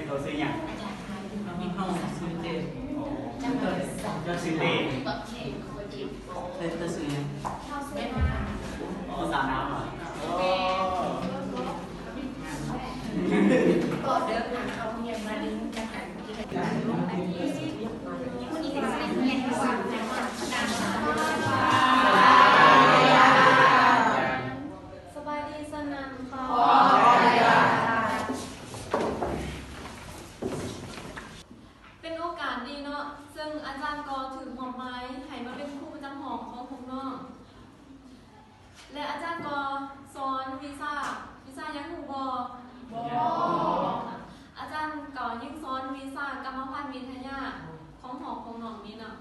ໂຕຊື່ຫຍັງ? ນ້ອງຊື່ເຈມ. ໂອ້ ເຈົ້າຊື່ເຕ້. ເອີ ໂຕຊື່ຫຍັງ? ອໍ ສາວນ້ຳຫວາ? ໂອ້ ສະບາຍດີ ສະນັ້ນຂໍ ເປັນໂອກາດດີເນາະ ເຊິ່ງອາຈານກໍຖືກມອບໝາຍໃຫ້ມາເປັນຄູປະຈຳຫ້ອງຂອງພວກນ້ອງ ແລະ ອາຈານກໍສອນວິຊາ ວິຊາຫຍັງຮູ້ບໍ່? ບໍ່. ອາຈານກໍຍັງສອນວິຊາກຳມະພັນວິທະຍາຂອງຫ້ອງຂອງນ້ອງນີ້ເນາະ.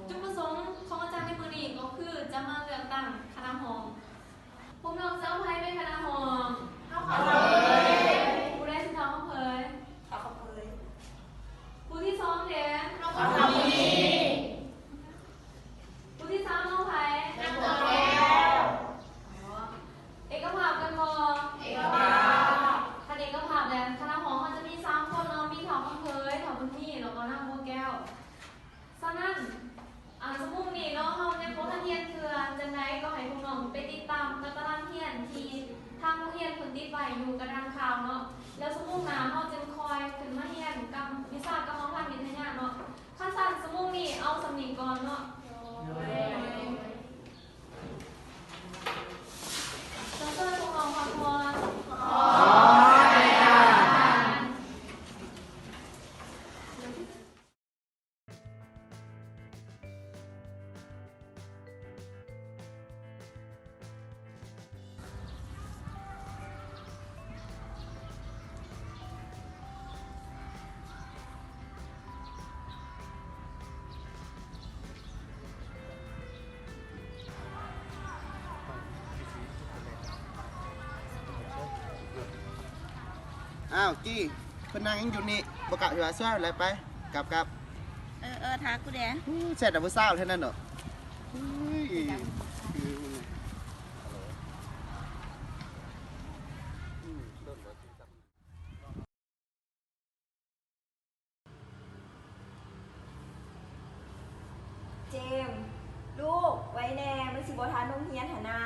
ຈຸດປະສົງຂອງອາຈານໃນມື້ນີ້ກໍຄືຈະມາເລືອກຕັ້ງຄະນະຫ້ອງ. ພວກນ້ອງຈະເອົາໃຜເປັນຄະນະຫ້ອງ? ເຮົາເອົາເລີຍ. ຜູ້ໃດຊິເຂົ້າມາເຜີຍ? ເຂົ້າມາເຜີຍ. ຜູ້ທີສອງເດ? ນ້ອງເຂົ້າມີ. ຜູ້ທີສາມນ້ອງໃຜ? ນ້ອງແກ້ວ. ອໍ ເອກະພາບກັນບໍ່? ເອກະພາບ. ຄັນເອກະພາບແລ້ວ ຄະນະຫ້ອງເຮົາຈະມີສາມຄົນເນາະ ມີທ້າວຄຳເຜີຍ, ທ້າວບຸນມີ ແລ້ວກໍນາງບົວແກ້ວ. ສະນັ້ນ ອາ ຊົ່ວໂມງນີ້ເນາະ ເຮົາຍັງບໍ່ທັນຮຽນເທື່ອ, ຈັ່ງໃດກໍໃຫ້ພວກນ້ອງໄປຕິດຕາມຕາຕະລາງຮຽນທີ່ທາງໂຮງຮຽນເພິ່ນຕິດໄວ້ຢູ່ກະດານຂ່າວເນາະ, ແລ້ວຊົ່ວໂມງໜ້າເຮົາຈຶ່ງຄ່ອຍຂຶ້ນມາຮຽນກຳ ວິຊາກຳມະພັນວິທະຍາເນາະ. ຄັນຊັ້ນ ຊົ່ວໂມງນີ້ເອົາສ່ຳນີ້ກ່ອນເນາະ. ໂດຍ. ຂໍເຊີນພວກນ້ອງພັກຜ່ອນ. ຂໍ ອ້າວ ກີ້ ເພິ່ນນັ່ງຫຍັງຢູ່ນີ້ ບໍ່ກັບຢູ່ວ່າ ຊວນແລ້ວໄປ ກັບ ກັບ. ເອີ ເອີ ຖ້າກູແດ່ ແຊດແຕ່ຜູ້ສາວເທົ່ານັ້ນເນາະ. ເຈມ ລູກ ໄວແດ່ ມັນຊິບໍ່ທັນໂຮງຮຽນຫັ້ນນາ.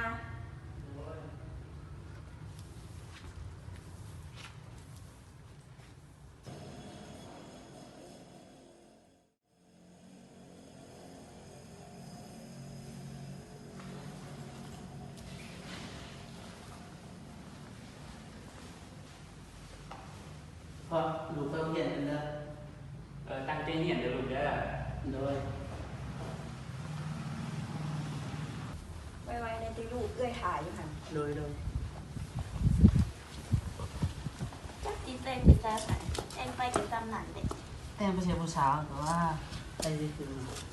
ພໍ່ ລູກເຂົ້າຮຽນກັນເດີ. ເອີ ຕັ້ງໃຈຮຽນເດີລູກເດີ. ໂດຍ. ໄວໆແດ່ຕິລູກ ເອື້ອຍຖ້າຢູ່ຫັ້ນ. ໂດຍ ໂດຍ. ຈັກຊິແຕ່ງເປັນສາວໃສ ແຕ່ງໄປກໍສ່ຳນັ້ນແຫຼະ. ແຕ່ງໄປໃສ່ຜູ້ສາວ ແຕ່ວ່າໃຜຊິຄື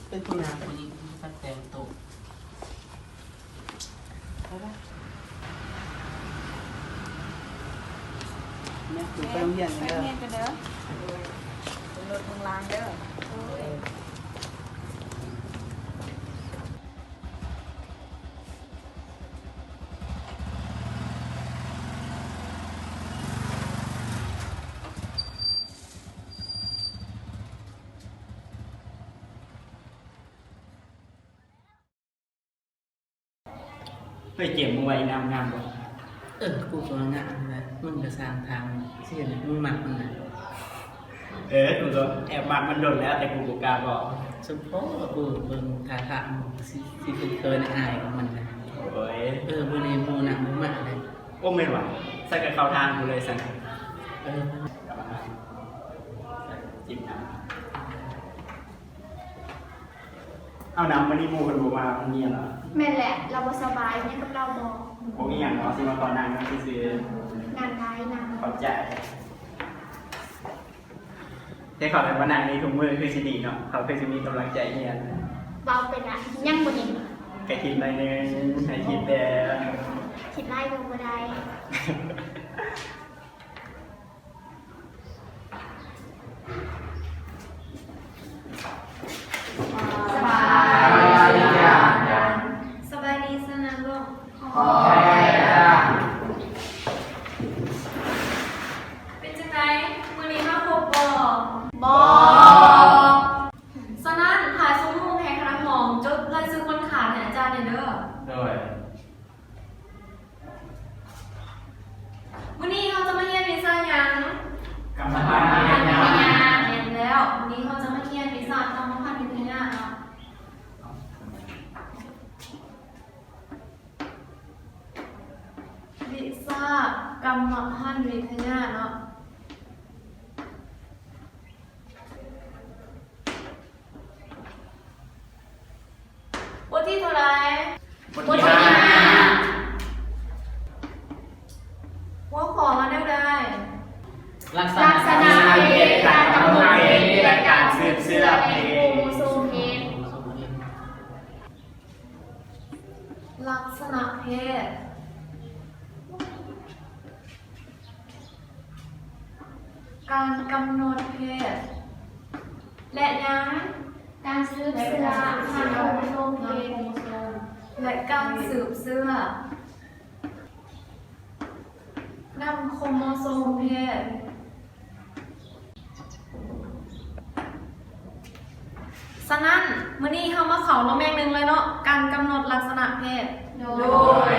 ເປັນຜູ້ນາງຜູ້ຍິງ ມັນຊິແຕ່ງໂຕ. ໄປ ໄປ ແມ່ ໄປໂຮງຮຽນ ໄປໂຮງຮຽນກັນເດີ ເບິ່ງລົດເບິ່ງລາງເດີ. ໂດຍ. ເຮີ້ຍ ເຈມ ມຶງວ່າອີນາງງາມບໍ່? ເອີ ກູກໍວ່າງາມແຫຼະ ມຶງກໍຊ່າງຖາມ ຊິເຮັດໃຫ້ມຶງມັກມັນນະ. ເອີ ກູກໍແອບມັກມັນດົນແລ້ວ ແຕ່ກູບໍ່ກ້າບອກ. ສົມພໍ ກູເບິ່ງທ່າທາງຊິ ຊິເຂີນໆ ອາຍໆ ກັບມັນນະ. ໂອ້ຍ ເອີ ມື້ນີ້ໝູ່ນັ່ງບໍ່ມາເລີຍ. ໂອ້ ແມ່ນຫວາ? ຊັ້ນກໍເຂົ້າທາງກູເລີຍຊັ້ນ. ເອີ ຈິບນຳ. ເອົານະ ມື້ນີ້ໝູ່ເພິ່ນບໍ່ມາໂຮງຮຽນຫວາ? ແມ່ນແຫຼະ ລາວບໍ່ສະບາຍ ມີຫຍັງກັບລາວບໍ່? ບໍ່ມີຫຍັງດອກ ຊິມາຂໍນັ່ງນຳຊື່ໆ. ນັ່ງໄດ້ ນັ່ງ. ຂອບໃຈ. ແຕ່ເຂົາໄດ້ມານັ່ງນີ້ທຸກມື້ຄືຊິດີເນາະ ເຂົາຄືຊິມີກຳລັງໃຈຮຽນ. ເວົ້າໄປນະ ຍັງບໍ່ເຫັນ. ກະຄິດໜ້ອຍໜຶ່ງ ໃຫ້ຄິດແດ່. ຄິດຫຼາຍກໍບໍ່ໄດ້. ສະບາຍດີ ສະບາຍດີ ສະນັນລົງ. ເປັນຈັ່ງໃດ? ມື້ນີ້ມາພົບປ ກຳມະພັນວິທະຍາເນາະ. ບົດທີເທົ່າໃດ? ບົດທີຫ້າ. ຫົວຂໍ້ວ່າແນວໃດ? ລັກສະນະ ລັກສະນະເພດ, ການກຳນົດເພດ ແລະ ການສືບເຊື້ອເພດ. ລັກສະນະເພດ. ການກຳນົດເພດ ແລະ ຍັງ ການສືບເຊື້ອຜ່ານໂຄຣໂມໂຊມເພດ ແລະ ການສືບເຊື້ອນຳໂຄຣໂມໂຊມເພດ. ສະນັ້ນ ມື້ນີ້ເຮົາມາເຂົ້າລະແວກໜຶ່ງເລີຍເນາະ, ການກຳນົດລັກສະນະເພດ. ໂດຍ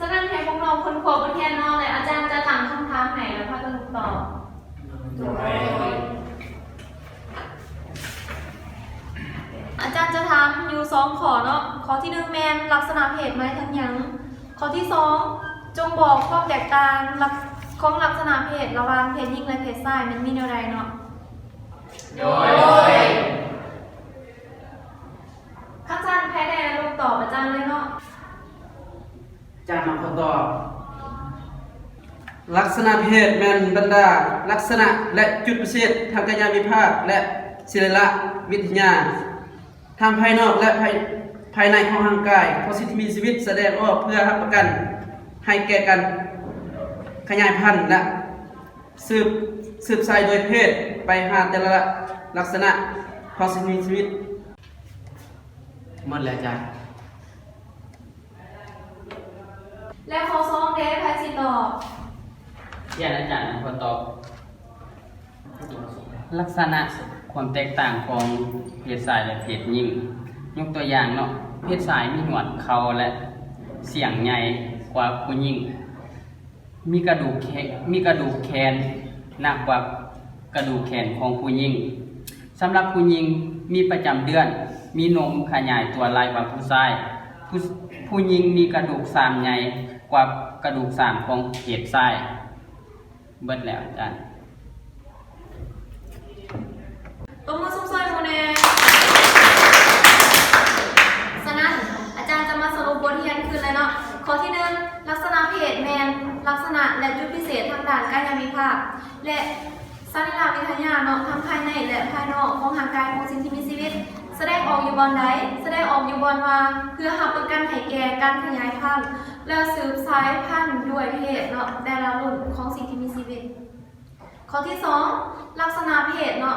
ສະນັ້ນ ໃຫ້ພວກນ້ອງຄົ້ນຄວ້າບົດຮຽນເນາະ ແລະ ອາຈານຈະຕັ້ງຄຳຖາມໃຫ້ ແລ້ວພາກັນຕອບ. ໂດຍ ອາຈານຈະຖາມຢູ່ສອງຂໍ້ເນາະ. ຂໍ້ທີໜຶ່ງແມ່ນລັກສະນະເພດໝາຍເຖິງຫຍັງ? ຂໍ້ທີສອງ ຈົ່ງບອກຄວາມແຕກຕ່າງລັກ ຂອງລັກສະນະເພດລະຫວ່າງເພດຍິງ ແລະ ເພດຊາຍ ແມ່ນມີແນວໃດເນາະ? ໂດຍ ຄັນຊັ້ນໃຜແດ່ລົງຕອບອາຈານເລີຍເນາະ. ຈາກນຳຄຳຕອບ, ລັກສະນະເພດແມ່ນບັນດາລັກສະນະ ແລະ ຈຸດພິເສດທາງກາຍະວິພາກ ແລະ ສິລິລະວິທະຍາ ທັງພາຍນອກ ແລະ ພາຍ ພາຍໃນຂອງຮ່າງກາຍຂອງສິ່ງທີ່ມີຊີວິດສະແດງອອກເພື່ອຮັບປະກັນໃຫ້ແກ່ການຂະຫຍາຍພັນ ແລະ ສືບ ສືບສາຍໂດຍເພດໄປຫາແຕ່ລະລັກສະນະຂອງສິ່ງມີຊີວິດ. ໝົດແລ້ວຈ້າ. ແລະ ຂໍ້ສອງເດ ໃຜຊິຕອບ? ຮຽນອາຈານນຳຄວາມຕອບ. ລັກສະນະຄວາມແຕກຕ່າງຂອງເພດຊາຍ ແລະ ເພດຍິງ. ຍົກຕົວຢ່າງເນາະ, ເພດຊາຍມີໜວດເຂົ່າ ແລະ ສຽງໃຫຍ່ກວ່າຜູ້ຍິງ. ມີກະດູກແຂ ມີກະດູກແຂນໜັກກວ່າກະດູກແຂນຂອງຜູ້ຍິງ. ສຳລັບຜູ້ຍິງມີປະຈຳເດືອນ, ມີນົມຂະຫຍາຍຕົວຫຼາຍກວ່າຜູ້ຊາຍ. ຜູ້ ຜູ້ຍິງມີກະດູກຊາມໃຫຍ່ກວ່າກະດູກຊາມຂອງເພດຊາຍ. ເບິດແລ້ວອາຈານ. ຕົບມືຊົມຊ່ວຍໝູ່ແດ່. ສະນັ້ນ ອາຈານຈະມາສະຫຼຸບບົດຮຽນຄືນເລີຍເນາະ. ຂໍ້ທີໜຶ່ງ ລັກສະນະເພດແມ່ນລັກສະນະ ແລະ ຈຸດພິເສດທາງດ້ານກາຍະວິພາກ ແລະ ສັນລິລະວິທະຍາເນາະ, ທັງພາຍໃນ ແລະ ພາຍນອກຂອງຮ່າງກາຍຂອງສິ່ງທີ່ມີຊີວິດ. ສະແດງອອກຢູ່ບ່ອນໃດ? ສະແດງອອກຢູ່ບ່ອນວ່າ ເພື່ອຮັບປະກັນໃຫ້ແກ່ການຂະຫຍາຍພັນ ແລະ ສືບສາຍພັນດ້ວຍເພດເນາະ ແຕ່ລະລຸ້ນຂອງສິ່ງທີ່ມີຊີວິດ. ຂໍ້ທີສອງ ລັກສະນະເພດເນາະ,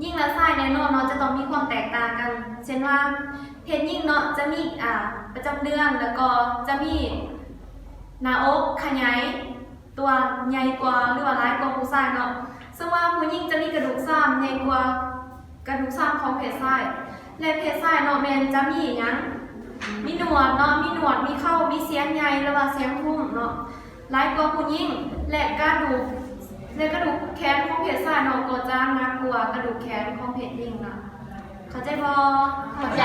ຍິງ ແລະ ຊາຍແນ່ນອນເນາະ ຈະຕ້ອງມີຄວາມແຕກຕ່າງກັນ. ເຊັ່ນວ່າ ເພດຍິງເນາະ ຈະມີ ອາ ປະຈຳເດືອນ ແລ້ວກໍຈະມີໜ້າອົກຂະຫຍາຍຕົວໃຫຍ່ກວ່າ ຫຼືວ່າຫຼາຍກວ່າຜູ້ຊາຍເນາະ. ເຊິ່ງວ່າຜູ້ຍິງຈະມີກະດູກຊາມໃຫຍ່ກວ່າ ກະດູກຊາມຂອງເພດຊາຍ ແລະ ເພດຊາຍເນາະ ແມ່ນຈະມີຫຍັງ? ມີໜວດເນາະ, ມີໜວດ, ມີເຂົ່າ, ມີສຽງໃຫຍ່ ຫຼືວ່າສຽງທຸ້ມເນາະ ຫຼາຍກວ່າຜູ້ຍິງ ແລະ ກະດູກ ແລະ ກະດູກແຂນຂອງເພດຊາຍເນາະ ກໍຈະໜັກກວ່າກະດູກແຂນຂອງເພດຍິງເນາະ. ເຂົ້າໃຈບໍ່? ເຂົ້າໃຈ.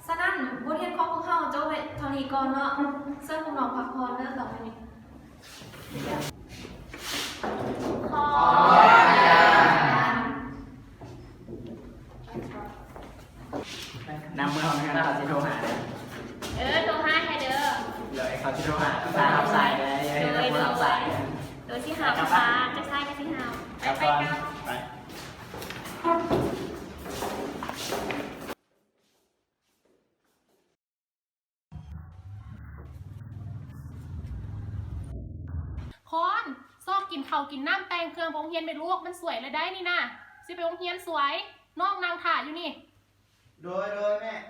ສະນັ້ນ ບົດຮຽນຂອງພວກເຮົາຈົບໄວ້ເທົ່ານີ້ກ່ອນເນາະ. ເຊີນພວກນ້ອງພັກຜ່ອນເດີ ຕໍ່ໄປນີ້. ຂໍອະນຸຍາດນຳເມືອຫ້ອງເຮືອນ ເຂົາຊິໂທຫາເດີ. ເອີ ໂທຫາໃຫ້ເດີ. ໂດຍ ເຂົາຊິໂທຫາ ຖ້າຮັບສາຍໄດ້. ໂດຍ ໂດຍ ບໍ່ຮັບສາຍ. ໂດຍ ຊິຫາວ ຈະສາຍກໍຊິຫາວ. ໄປ ໄປ ໄປ. ຄອນ ຊອກກິນເຂົ້າກິນນ້ຳ ແຕ່ງເຄື່ອງໄປໂຮງຮຽນແມ່ລູກ ມັນສວຍແລ້ວໄດ໋ນີ້ນະ. ຊິໄປໂຮງຮຽນສວຍ ນ້ອງນັ່ງຖ້າຢູ່ນີ້. ໂດຍ ໂດຍ ແມ່. ເ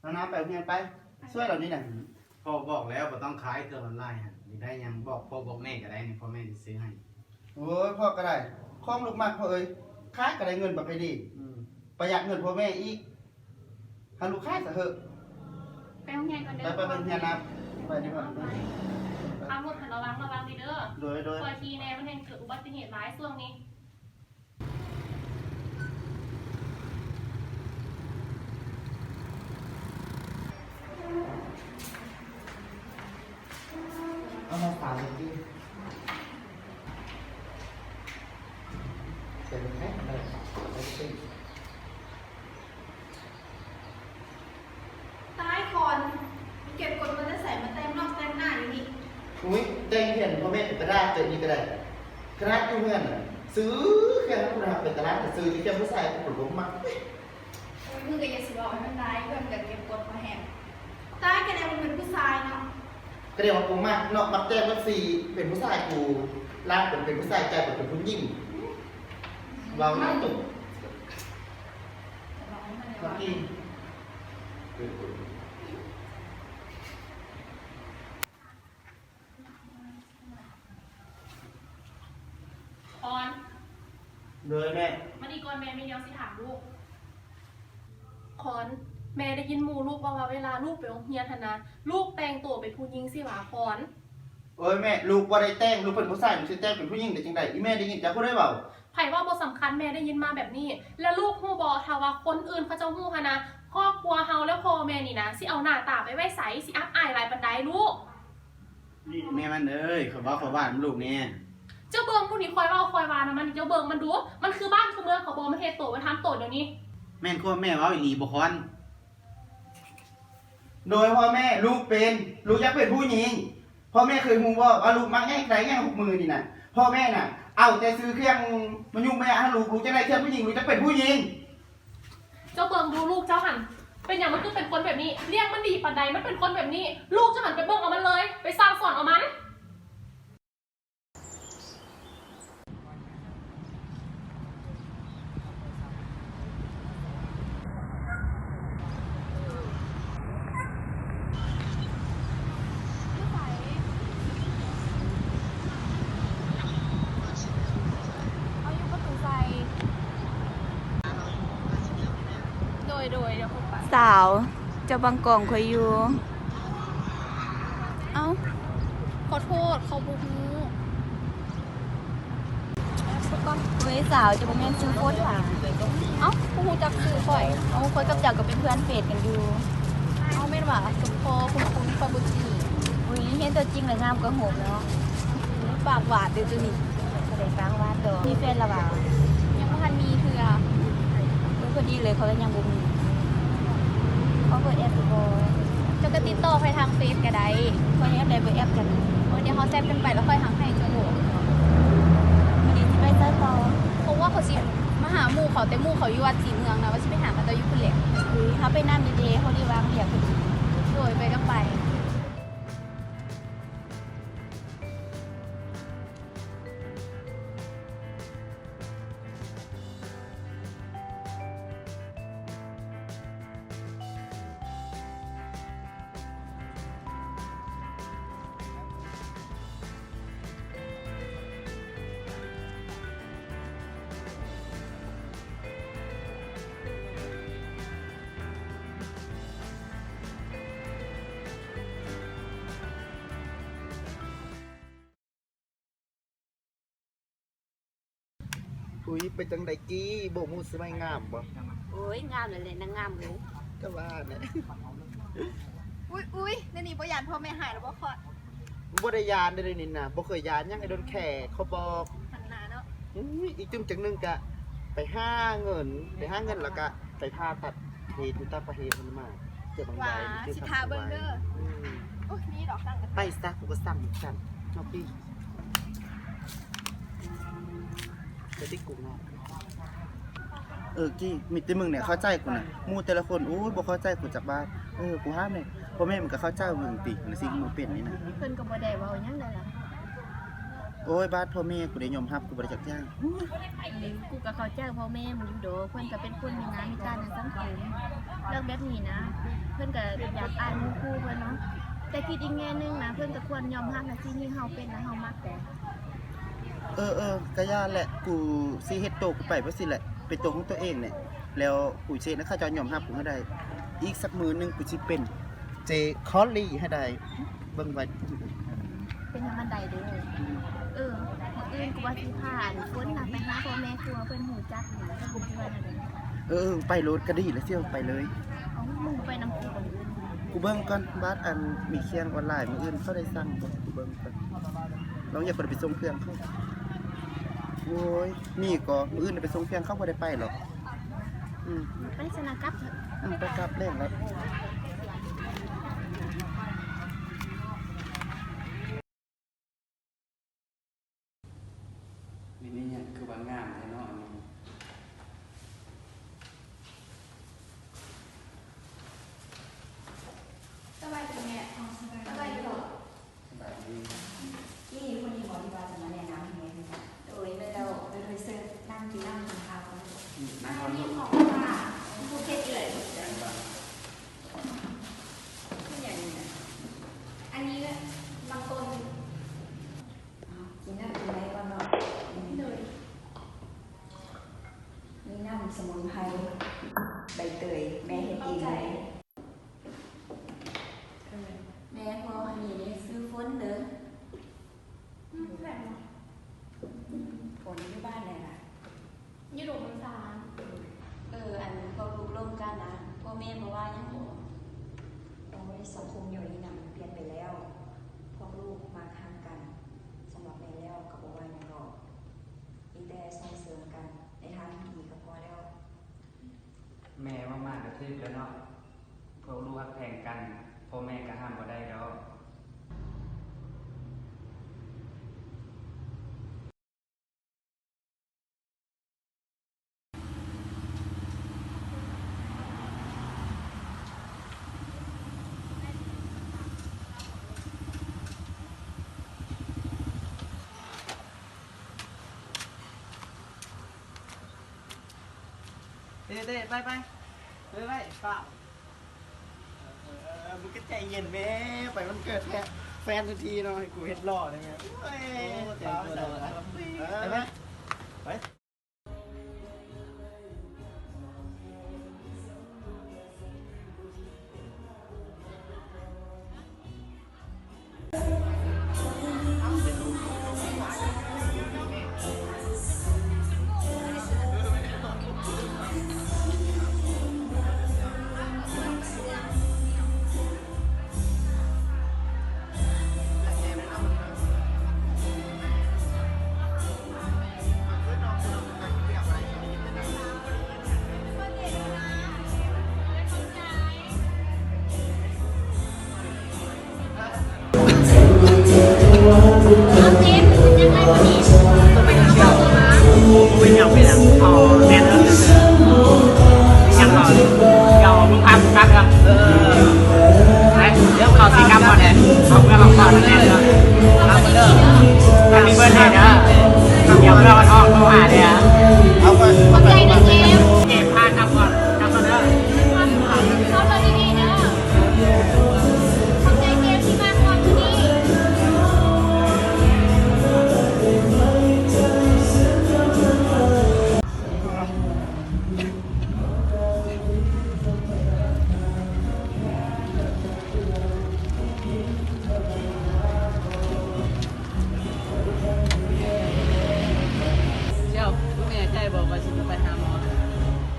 ນ້ອງນາໄປໂຮງຮຽນໄປ ຊ່ວຍເຮົານີ້ນະ. ພໍ່ບອກແລ້ວບໍ່ຕ້ອງຂາຍເຄື່ອງອອນລາຍຫັ້ນ ຢາກໄດ້ຫຍັງບອກພໍ່ບອກແມ່ກໍໄດ້ນີ້ ພໍ່ແມ່ຊິຊື້ໃຫ້. ໂອ້ຍ ພໍ່ກໍໄດ້ ຂອງລູກມັກພໍ່ເອີຍ ຂາຍກໍໄດ້ເງິນບັກໃຫຍ່ດີ ອືມ ປະຢັດເງິນພໍ່ແມ່ອີກ ໃຫ້ລູກຂາຍຊະເຖາະ. ໄປໂຮງຮຽນກ່ອນເດີ ໄປ ໄປໂຮງຮຽນນະ ໄປດີກວ່າ. ຂັບລົດຫັ້ນລະວັງ ລະວັງເດີ. ໂດຍ ໂດຍ. ຂ້ອຍຂີ່ແດ່ ມັນແຮ່ງເກີດອຸບັດຕິເຫດຫຼາຍຊ່ວງນີ້. ເອົາມາຝາກເມື່ອກີ້ ເປັນແທ້ໄດ້ ໄດ້ເປັນ. ຕາຍຄອນ ເກັບກົດມາແຕ່ໃສ ມາແຕ່ງນອກແຕ່ງໜ້າຢູ່ນີ້? ອຸ້ຍ ແຕ່ງແທນພໍ່ແມ່ເປັນຕາດາດເຈົ້ານີ້ກໍໄດ້. ຂະໜາດຢູ່ເຮືອນນະ ຊື້ແຄ່ນະ ໄປຕະຫຼາດກໍຊື້ແຕ່ແຄ່ນຜູ້ຊາຍ ກູກໍບໍ່ມັກ. ໂອ້ຍ ມຶງກໍຢ່າຊິເວົ້າໃຫ້ມັນຫຼາຍ ເພື່ອມັນກໍເກັບກົດມາແຮງ. ຕາຍ ກະແນວມັນເປັນຜູ້ຊາຍເນາະ. ກະແນວວ່າກູມັກເນາະ ມັກແຕ່ງແບບຊີ້ ເປັນຜູ້ຊາຍກູ ລາກເປັນ ເປັນຜູ້ຊາຍ ກາຍເປັນຜູ້ຍິງ. ເວົ້ານຳຕຸ ເມື່ອກີ້. ຄອນ. ໂດຍແມ່. ມານີ້ກ່ອນແມ່ ມີແນວຊິຖາມລູກ. ຄອນ ແມ່ໄດ້ຍິນໝູ່ລູກເວົ້າວ່າ ເວລາລູກໄປໂຮງຮຽນຫັ້ນນະ ລູກແຕ່ງໂຕເປັນຜູ້ຍິງຊິຫວາຄອນ. ໂອ້ຍແມ່ ລູກບໍ່ໄດ້ແຕ່ງ ລູກເປັນຜູ້ຊາຍ ລູກຊິແຕ່ງເປັນຜູ້ຍິງໄດ້ຈັ່ງໃດ? ອີແມ່ໄດ້ຍິນຈາກຜູ້ໃດເວົ້າ? ໃຜເວົ້າບໍ່ສຳຄັນ ແມ່ໄດ້ຍິນມາແບບນີ້. ແລ້ວລູກຮູ້ບໍ່ ຖ້າວ່າຄົນອື່ນເຂົາເຈົ້າຮູ້ຫັ້ນນະ ຄອບຄົວເຮົາ ແລະ ພໍ່ແມ່ນີ້ນະ ຊິເອົາໜ້າຕາໄປໄວ້ໃສ? ຊິອັບອາຍຫຼາຍປານໃດລູກ? ແມ່ມັນເອີຍ ຂ້ອຍເວົ້າຂ້ອຍວ່ານຳລູກແດ່. ເຈົ້າເບິ່ງດູນີ້ ຂ້ອຍເວົ້າຂ້ອຍວ່ານຳມັນນີ້ ເຈົ້າເບິ່ງມັນດູ ມັນຄືບ້ານຄືເມືອງເຂົາບໍ່? ມັນເຮັດໂຕມັນທຳໂຕດຽວນີ້. ແມ່ນຄວາມແມ່ເວົ້າອີ່ຫຼີບໍ່ຄອນ? ໂດຍພໍ່ແມ່ ລູກເປັນ ລູກຢາກເປັນຜູ້ຍິງ. ພໍ່ແມ່ເຄີຍຮູ້ບໍ່ວ່າລູກມັກຫຍັງ ຢາກໄດ້ຫຍັງທຸກມື້ນີ້ນະ? ພໍ່ແມ່ນະ ເອົາແຕ່ຊື້ເຄື່ອງມາຫຍຸ້ງມາຢາກໃຫ້ລູກ ລູກຈະໄດ້ເຄື່ອງຜູ້ຍິງ ລູກຈະເປັນຜູ້ຍິງ. ເຈົ້າເບິ່ງດູລູກເຈົ້າຫັ້ນ ເປັນຫຍັງມັນຄືເປັນຄົນແບບນີ້? ລ້ຽງມັນດີປານໃດ ມັນເປັນຄົນແບບນີ້. ລູກເຈົ້າຫັ້ນ ໄປເບິ່ງເອົາມັນເລີຍ ໄປສັ່ງສອນເອົາມັນ. ໂດຍ ໂດຍ ດຽວຂ້ອຍໄປ. ສາວ ເຈົ້າບັງກ້ອງຂ້ອຍຢູ່. ເອົ້າ ຂໍໂທດ ເຂົາບໍ່ຮູ້. ເອີຍ ສາວ ເຈົ້າບໍ່ແມ່ນຊື່ໂຄດຫວາ? ເອົ້າ ບໍ່ຮູ້ຈັກຊື່ຂ້ອຍ? ເອົ້າ ຂ້ອຍກັບເຈົ້າກໍເປັນເພື່ອນເຟສກັນຢູ່. ເອົ້າ ແມ່ນຫວາ? ສົມພໍຄຸ້ນໆ ຂ້ອຍບໍ່ຈື່. ອຸ້ຍ ເຫັນຕົວຈິງແລ້ວງາມກວ່າຮູບເນາະ. ປາກຫວານເດີ້ ຈຸນີ້. ບໍ່ໄດ້ປາກຫວານດອກ. ມີແຟນລະຫວາ? ຍັງບໍ່ທັນມີເທື່ອ. ໂອ້ຍ ພໍດີເລີຍ ຂ້ອຍກໍຍັງບໍ່ມີ. ຂໍເບີແອັບໄດ້ບໍ່? ເຈົ້າກໍຕິດຕໍ່ຂ້ອຍທາງເຟສກໍໄດ້. ຂ້ອຍແອັບໄດ້ ເບີແອັບກັນ. ໂອ້ຍ ດຽວເຮົາແຊັດກັນໄປ ແລ້ວຂ້ອຍທັກໃຫ້ເຈົ້າໂລດ. ມື້ນີ້ຊິໄປໃສຕໍ່? ເພາະວ່າຂ້ອຍຊິມາຫາໝູ່ເຂົາ ແຕ່ໝູ່ເຂົາຢູ່ວັດສີເມືອງນະ ວ່າຊິໄປຫາເຂົາເຈົ້າຢູ່ພຸ້ນແຫຼະ. ເຮົາໄປນຳເດີ້ ເຮົາໄດ້ວາງວຽກພໍດີ. ໂດຍ ໄປກໍໄປ. ອຸ້ຍ ເປັນຈັ່ງໃດກີ້ ໂບກມືສະໄໝງາມບໍ່? ໂອ້ຍ ງາມແລ້ວແຫຼະ ນາງງາມເອີຍ. ກໍວ່າແຫຼະ. ອຸ້ຍ ອຸ້ຍ ດຽວນີ້ບໍ່ຢ້ານພໍ່ແມ່ຮ້າຍແລ້ວບໍ່ຄອດ? ບໍ່ໄດ້ຢ້ານເດ້ ດຽວນີ້ນະ ບໍ່ເຄີຍຢ້ານຫຍັງ ໄອ້ດົນແຄ່ເຂົາບອກ. ຫັ້ນນະເນາະ. ອຸ້ຍ ອີກຈຸ້ມຈັກໜຶ່ງກະໄປຫາເງິນ ໄປຫາເງິນ ແລ້ວກະໄປຜ່າຕັດເຫດຢູ່ຕ່າງປະເທດຫັ້ນມາ. ເກືອບບາງໃບ ວ່າຊິຖ້າເບິ່ງເດີ. ອືມ ໂອ້ຍ ມີດອກ ໄປຊະ ກູກໍສັ່ງຄືກັນເນາະ ໄປຕິດກຸກເນາະ. ເອີ ກີ້ ມີແຕ່ມຶງແຫຼະເຂົ້າໃຈກູນະ ໝູ່ແຕ່ລະຄົນ ໂອ້ຍ ບໍ່ເຂົ້າໃຈກູຈັກບາດ. ເອີ ກູຖາມແດ່ ພໍ່ແມ່ມຶງກໍເຂົ້າໃຈມຶງຕິ ໃນສິ່ງທີ່ມຶງເປັນນີ້ນະ? ເພິ່ນກໍບໍ່ໄດ້ເວົ້າຫຍັງໃດລະ. ໂອ້ຍ ບາດພໍ່ແມ່ກູໄດ້ຍອມຮັບ ກູບໍ່ໄດ້ຈັກຢ່າງ. ອືມ ກູກໍເຂົ້າໃຈພໍ່ແມ່ມຶງຢູ່ດອກ ເພິ່ນກໍເປັນຄົນມີໜ້າມີຕາໃນສັງຄົມ. ເລື່ອງແບບນີ້ນະ ເພິ່ນກໍຢາກອາຍໝູ່ຄູ່ເພິ່ນເນາະ ແຕ່ຄິດອີກແງ່ໜຶ່ງນະ ເພິ່ນກໍຄວນຍອມຮັບໃນສິ່ງທີ່ເຮົາເປັນ ແລະ ເຮົາມັກແດ່. ເອີໆ ກໍຢ່າແຫຼະ ກູຊິເຮັດໂຕກູໄປແບບຊີ້ແຫຼະ ເປັນໂຕຂອງຕົວເອງແຫຼະ ແລ້ວກູຊິເຮັດໃຫ້ເຂົາເຈົ້າຍອມຮັບກູໃຫ້ໄດ້. ອີກສັກມື້ໜຶ່ງກູຊິເປັນ ເຈຄອລລີໃຫ້ໄດ້ ເບິ່ງໄວ້. ເປັນຫຍັງມັນໄດ້ເດີ້. ເອີ ມື້ອື່ນກູວ່າຊິພາອັນ ຝົນນະ ໄປຫາພໍ່ແມ່ຄົວ ເພິ່ນຮູ້ຈັກຢູ່ ເພິ່ນຊິວ່າແນວໃດ. ເອີ ເອີ ໄປໂລດກໍດີແລ້ວ ຊິໄປເລີຍ. ເອົ້າ ມຶງບໍ່ໄປນຳກູບໍ່? ກູເບິ່ງກ່ອນ ບາດອັນມີເຄື່ອງອອນລາຍ ມື້ອື່ນເຂົາໄດ້ສັ່ງບໍ່ ກູເບິ່ງກ່ອນ. ລອງຢາກບໍ່ໄດ້ໄປສົ່ງເຄື່ອງເຂົາ. ໂອ້ຍ ມີກໍ ມື້ອື່ນໄດ້ໄປສົ່ງເຄື່ອງ ເຂົາບໍ່ໄດ້ໄປຫຼອກ. ອືມ ໄປຊະນະ ກັບເຖາະ. ອືມ ໄປກັບແລ້ວລະ. ນີ້ ນີ້ຫຍັງຄືວ່າງາມແທ້ເນາະອັນນີ້. ສະບາຍດີແມ່. ສະບາຍດີພໍ່. ສະບາຍດີ. ນີ້ຄົນນີ້ບໍ່ທີ່ວ່າຈະມາແນະນຳໃຫ້ແມ່ຮູ້ຈັກ? ໂດຍ ແມ່ນແລ້ວ. ໂດຍ ໂດຍ ເຊີນ ນັ່ງກິນນ້ຳກິນຄາກ່ອນ. ອືມ ນັ່ງກ່ອນ. ມີຂອງຝາກຜູ້ເຮັດເອື້ອຍ. ແມ່ນບໍ່? ເປັນຫຍັງນີ້ນະ? ອັນນີ້ລຳຕົ້ນ. ເອົາ ກິນນ້ຳກິນໄວກ່ອນເນາະ. ໂດຍ. ມີນ້ຳສະໝຸນໄພ ໃບເຕີຍ ແມ່ເຮັດເອງເລີຍ. ແມ່ ພໍ່ອັນນີ້ເດ້ ຊື່ຝົນເດີ. ອືມ ແມ່ນບໍ່? ອືມ ຝົນຢູ່ບ້ານໃດລະ? ຢູ່ດົງນາສານ. ເອີ ອັນພວກລູກລົມກັນນະ ພໍ່ແມ່ບໍ່ວ່າຫຍັງບໍ? ໂອ້ຍ ສັງຄົມດຽວນີ້ນະມັນປ່ຽນໄປແລ້ວ ພວກລູກມັກຮັກກັນ. ສຳລັບແມ່ແລ້ວກໍບໍ່ວ່າຫຍັງດອກ ມີແຕ່ສົ່ງເສີມກັນໃນທາງທີ່ດີກໍພໍແລ້ວ. ແມ່ເວົ້າມາກໍຖືກແລ້ວເນາະ ພວກລູກຮັກແພງກັນ ພໍ່ແມ່ກໍຫ້າມບໍ່ໄດ້ດອກ. ເດ້ໆ ໄປໆ ໄວໆ ຟ້າວ. ເອີໆ ມຶງກໍໃຈເຢັນແມ້ ໄປວັນເກີດແທ້ ແຟນທັນທີເນາະ ໃຫ້ກູເຮັດຫຼໍ່ໄດ້ແມ້. ໂອ້ຍ ໂອ້ ເຕັມຕົວເນາະ. ໄປ ໄປ ໄປ. ເປັນຫຍັງ ເປັນຫຍັງ? ເອົາແໜ້ນເດີ ຍັງເອົາ ດຽວມຶງພາກູກັບເດີ. ເອີ ໄປ ດຽວເຂົາຊິກັບກ່ອນເດີ ເອົາເມືອອອກກ່ອນແໜ້ນເດີ. ເອົາເດີ ແຮບປີ້ເບີດເດເດີ ດຽວເມືອອອກໂທຫາເດີ. ເອົາໄປ ຂອບໃຈເດີເຈມ. ເຈມ ພາກັບກ່ອນ ກັບກ່ອນເດີ. ເຂົ້າລົດດີໆເດີ. ຂອບໃຈເຈມທີ່ມາກ່ອນມື້ນີ້. ດຽວ ມຶງແນ່ໃຈບໍ່ວ່າຊິໄປຫາໝໍ?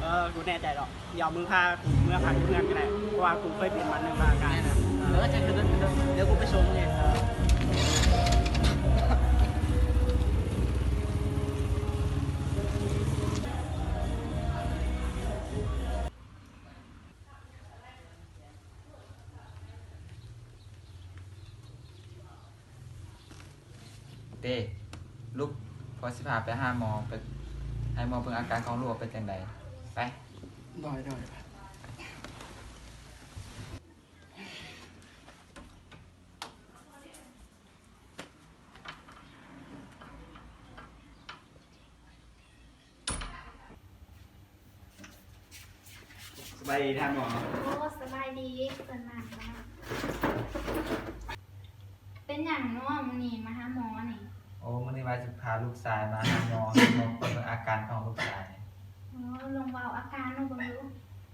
ເອີ ກູແນ່ໃຈດອກ. ດຽວມຶງພາກູເມືອພັກຢູ່ເຮືອນກໍໄດ້ ເພາະວ່າກູເຄີຍເປັນມາໜຶ່ງ ວ່າອາການ. ເອີ ຈັ່ງຄື ດຽວກູໄປສົ່ງເອງ. ເຕ້ ລຸກ ພໍ່ຊິພາໄປຫາໝໍ ໄປໃຫ້ໝໍເບິ່ງອາການຂອງລູກວ່າເປັນຈັ່ງໃດ. ໄປ. ໂດຍ ໂດຍ. ເ ສະບາຍດີທ່ານໝໍ. ໂອ້ ສະບາຍດີ ເຊີນນັ່ງເນາະ. ເປັນຫຍັງເນາະມື້ນີ້ມາຫາໝໍນີ້? ໂອ້ ມື້ນີ້ວ່າຊິພາລູກຊາຍມາຫາໝໍ ໃຫ້ໝໍກວດເບິ່ງອາການຂອງລູກຊາຍ. ໂອ້ ລອງເວົ້າອາການໃຫ້ເບິ່ງດູ.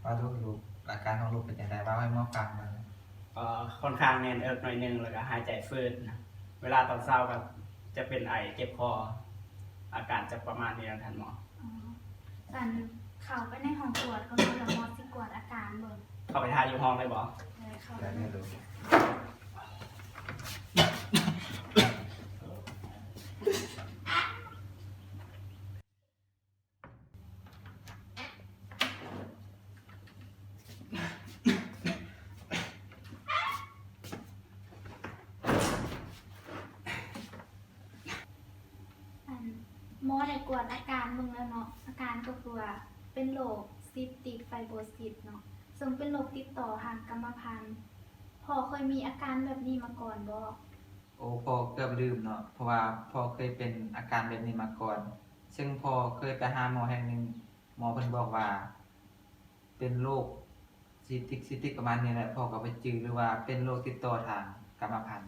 ເວົ້າດູລູກ ອາການຂອງລູກເປັນຈັ່ງໃດ? ເວົ້າໃຫ້ໝໍຟັງເບິ່ງ. ເອີ ຄ່ອນຂ້າງແໜ້ນເອິກໜ້ອຍໜຶ່ງ ແລ້ວກໍຫາຍໃຈຝືດ. ເວລາຕອນເຊົ້າກໍຈະເປັນໄອ ເຈັບຄໍ ອາການຈະປະມານນີ້ແຫຼະທ່ານໝໍ. ອໍ ຊັ້ນເຂົ້າໄປໃນຫ້ອງກວດກ່ອນເນາະ ແລ້ວໝໍຊິກວດອາການເບິ່ງ. ເຂົ້າໄປຖ້າຢູ່ຫ້ອງໄດ້ບໍ່? ເອີ ເຂົ້າໄດ້ເລີຍ. ອັນ ໝໍໄດ້ກວດອາການເບິ່ງແລ້ວເນາະ, ອາການກໍຄືວ່າເປັນໂລກຊີສຕິກໄຟໂບຊິດເນາະ, ເຊິ່ງເປັນໂລກຕິດຕໍ່ທາງກຳມະພັນ. ພໍ່ເຄີຍມີອາການແບບນີ້ມາກ່ອນບໍ່? ໂອ້ ພໍ່ເກືອບລືມເນາະ, ເພາະວ່າພໍ່ເຄີຍເປັນອາການແບບນີ້ມາກ່ອນ, ເຊິ່ງພໍ່ເຄີຍໄປຫາໝໍແຫ່ງໜຶ່ງ, ໝໍເພິ່ນບອກວ່າເປັນໂລກຊີສຕິກ, ຊີສຕິກປະມານນີ້ແຫຼະ, ພໍ່ກໍບໍ່ຈື່ ຫຼືວ່າເປັນໂລກຕິດຕໍ່ທາງກຳມະພັນ.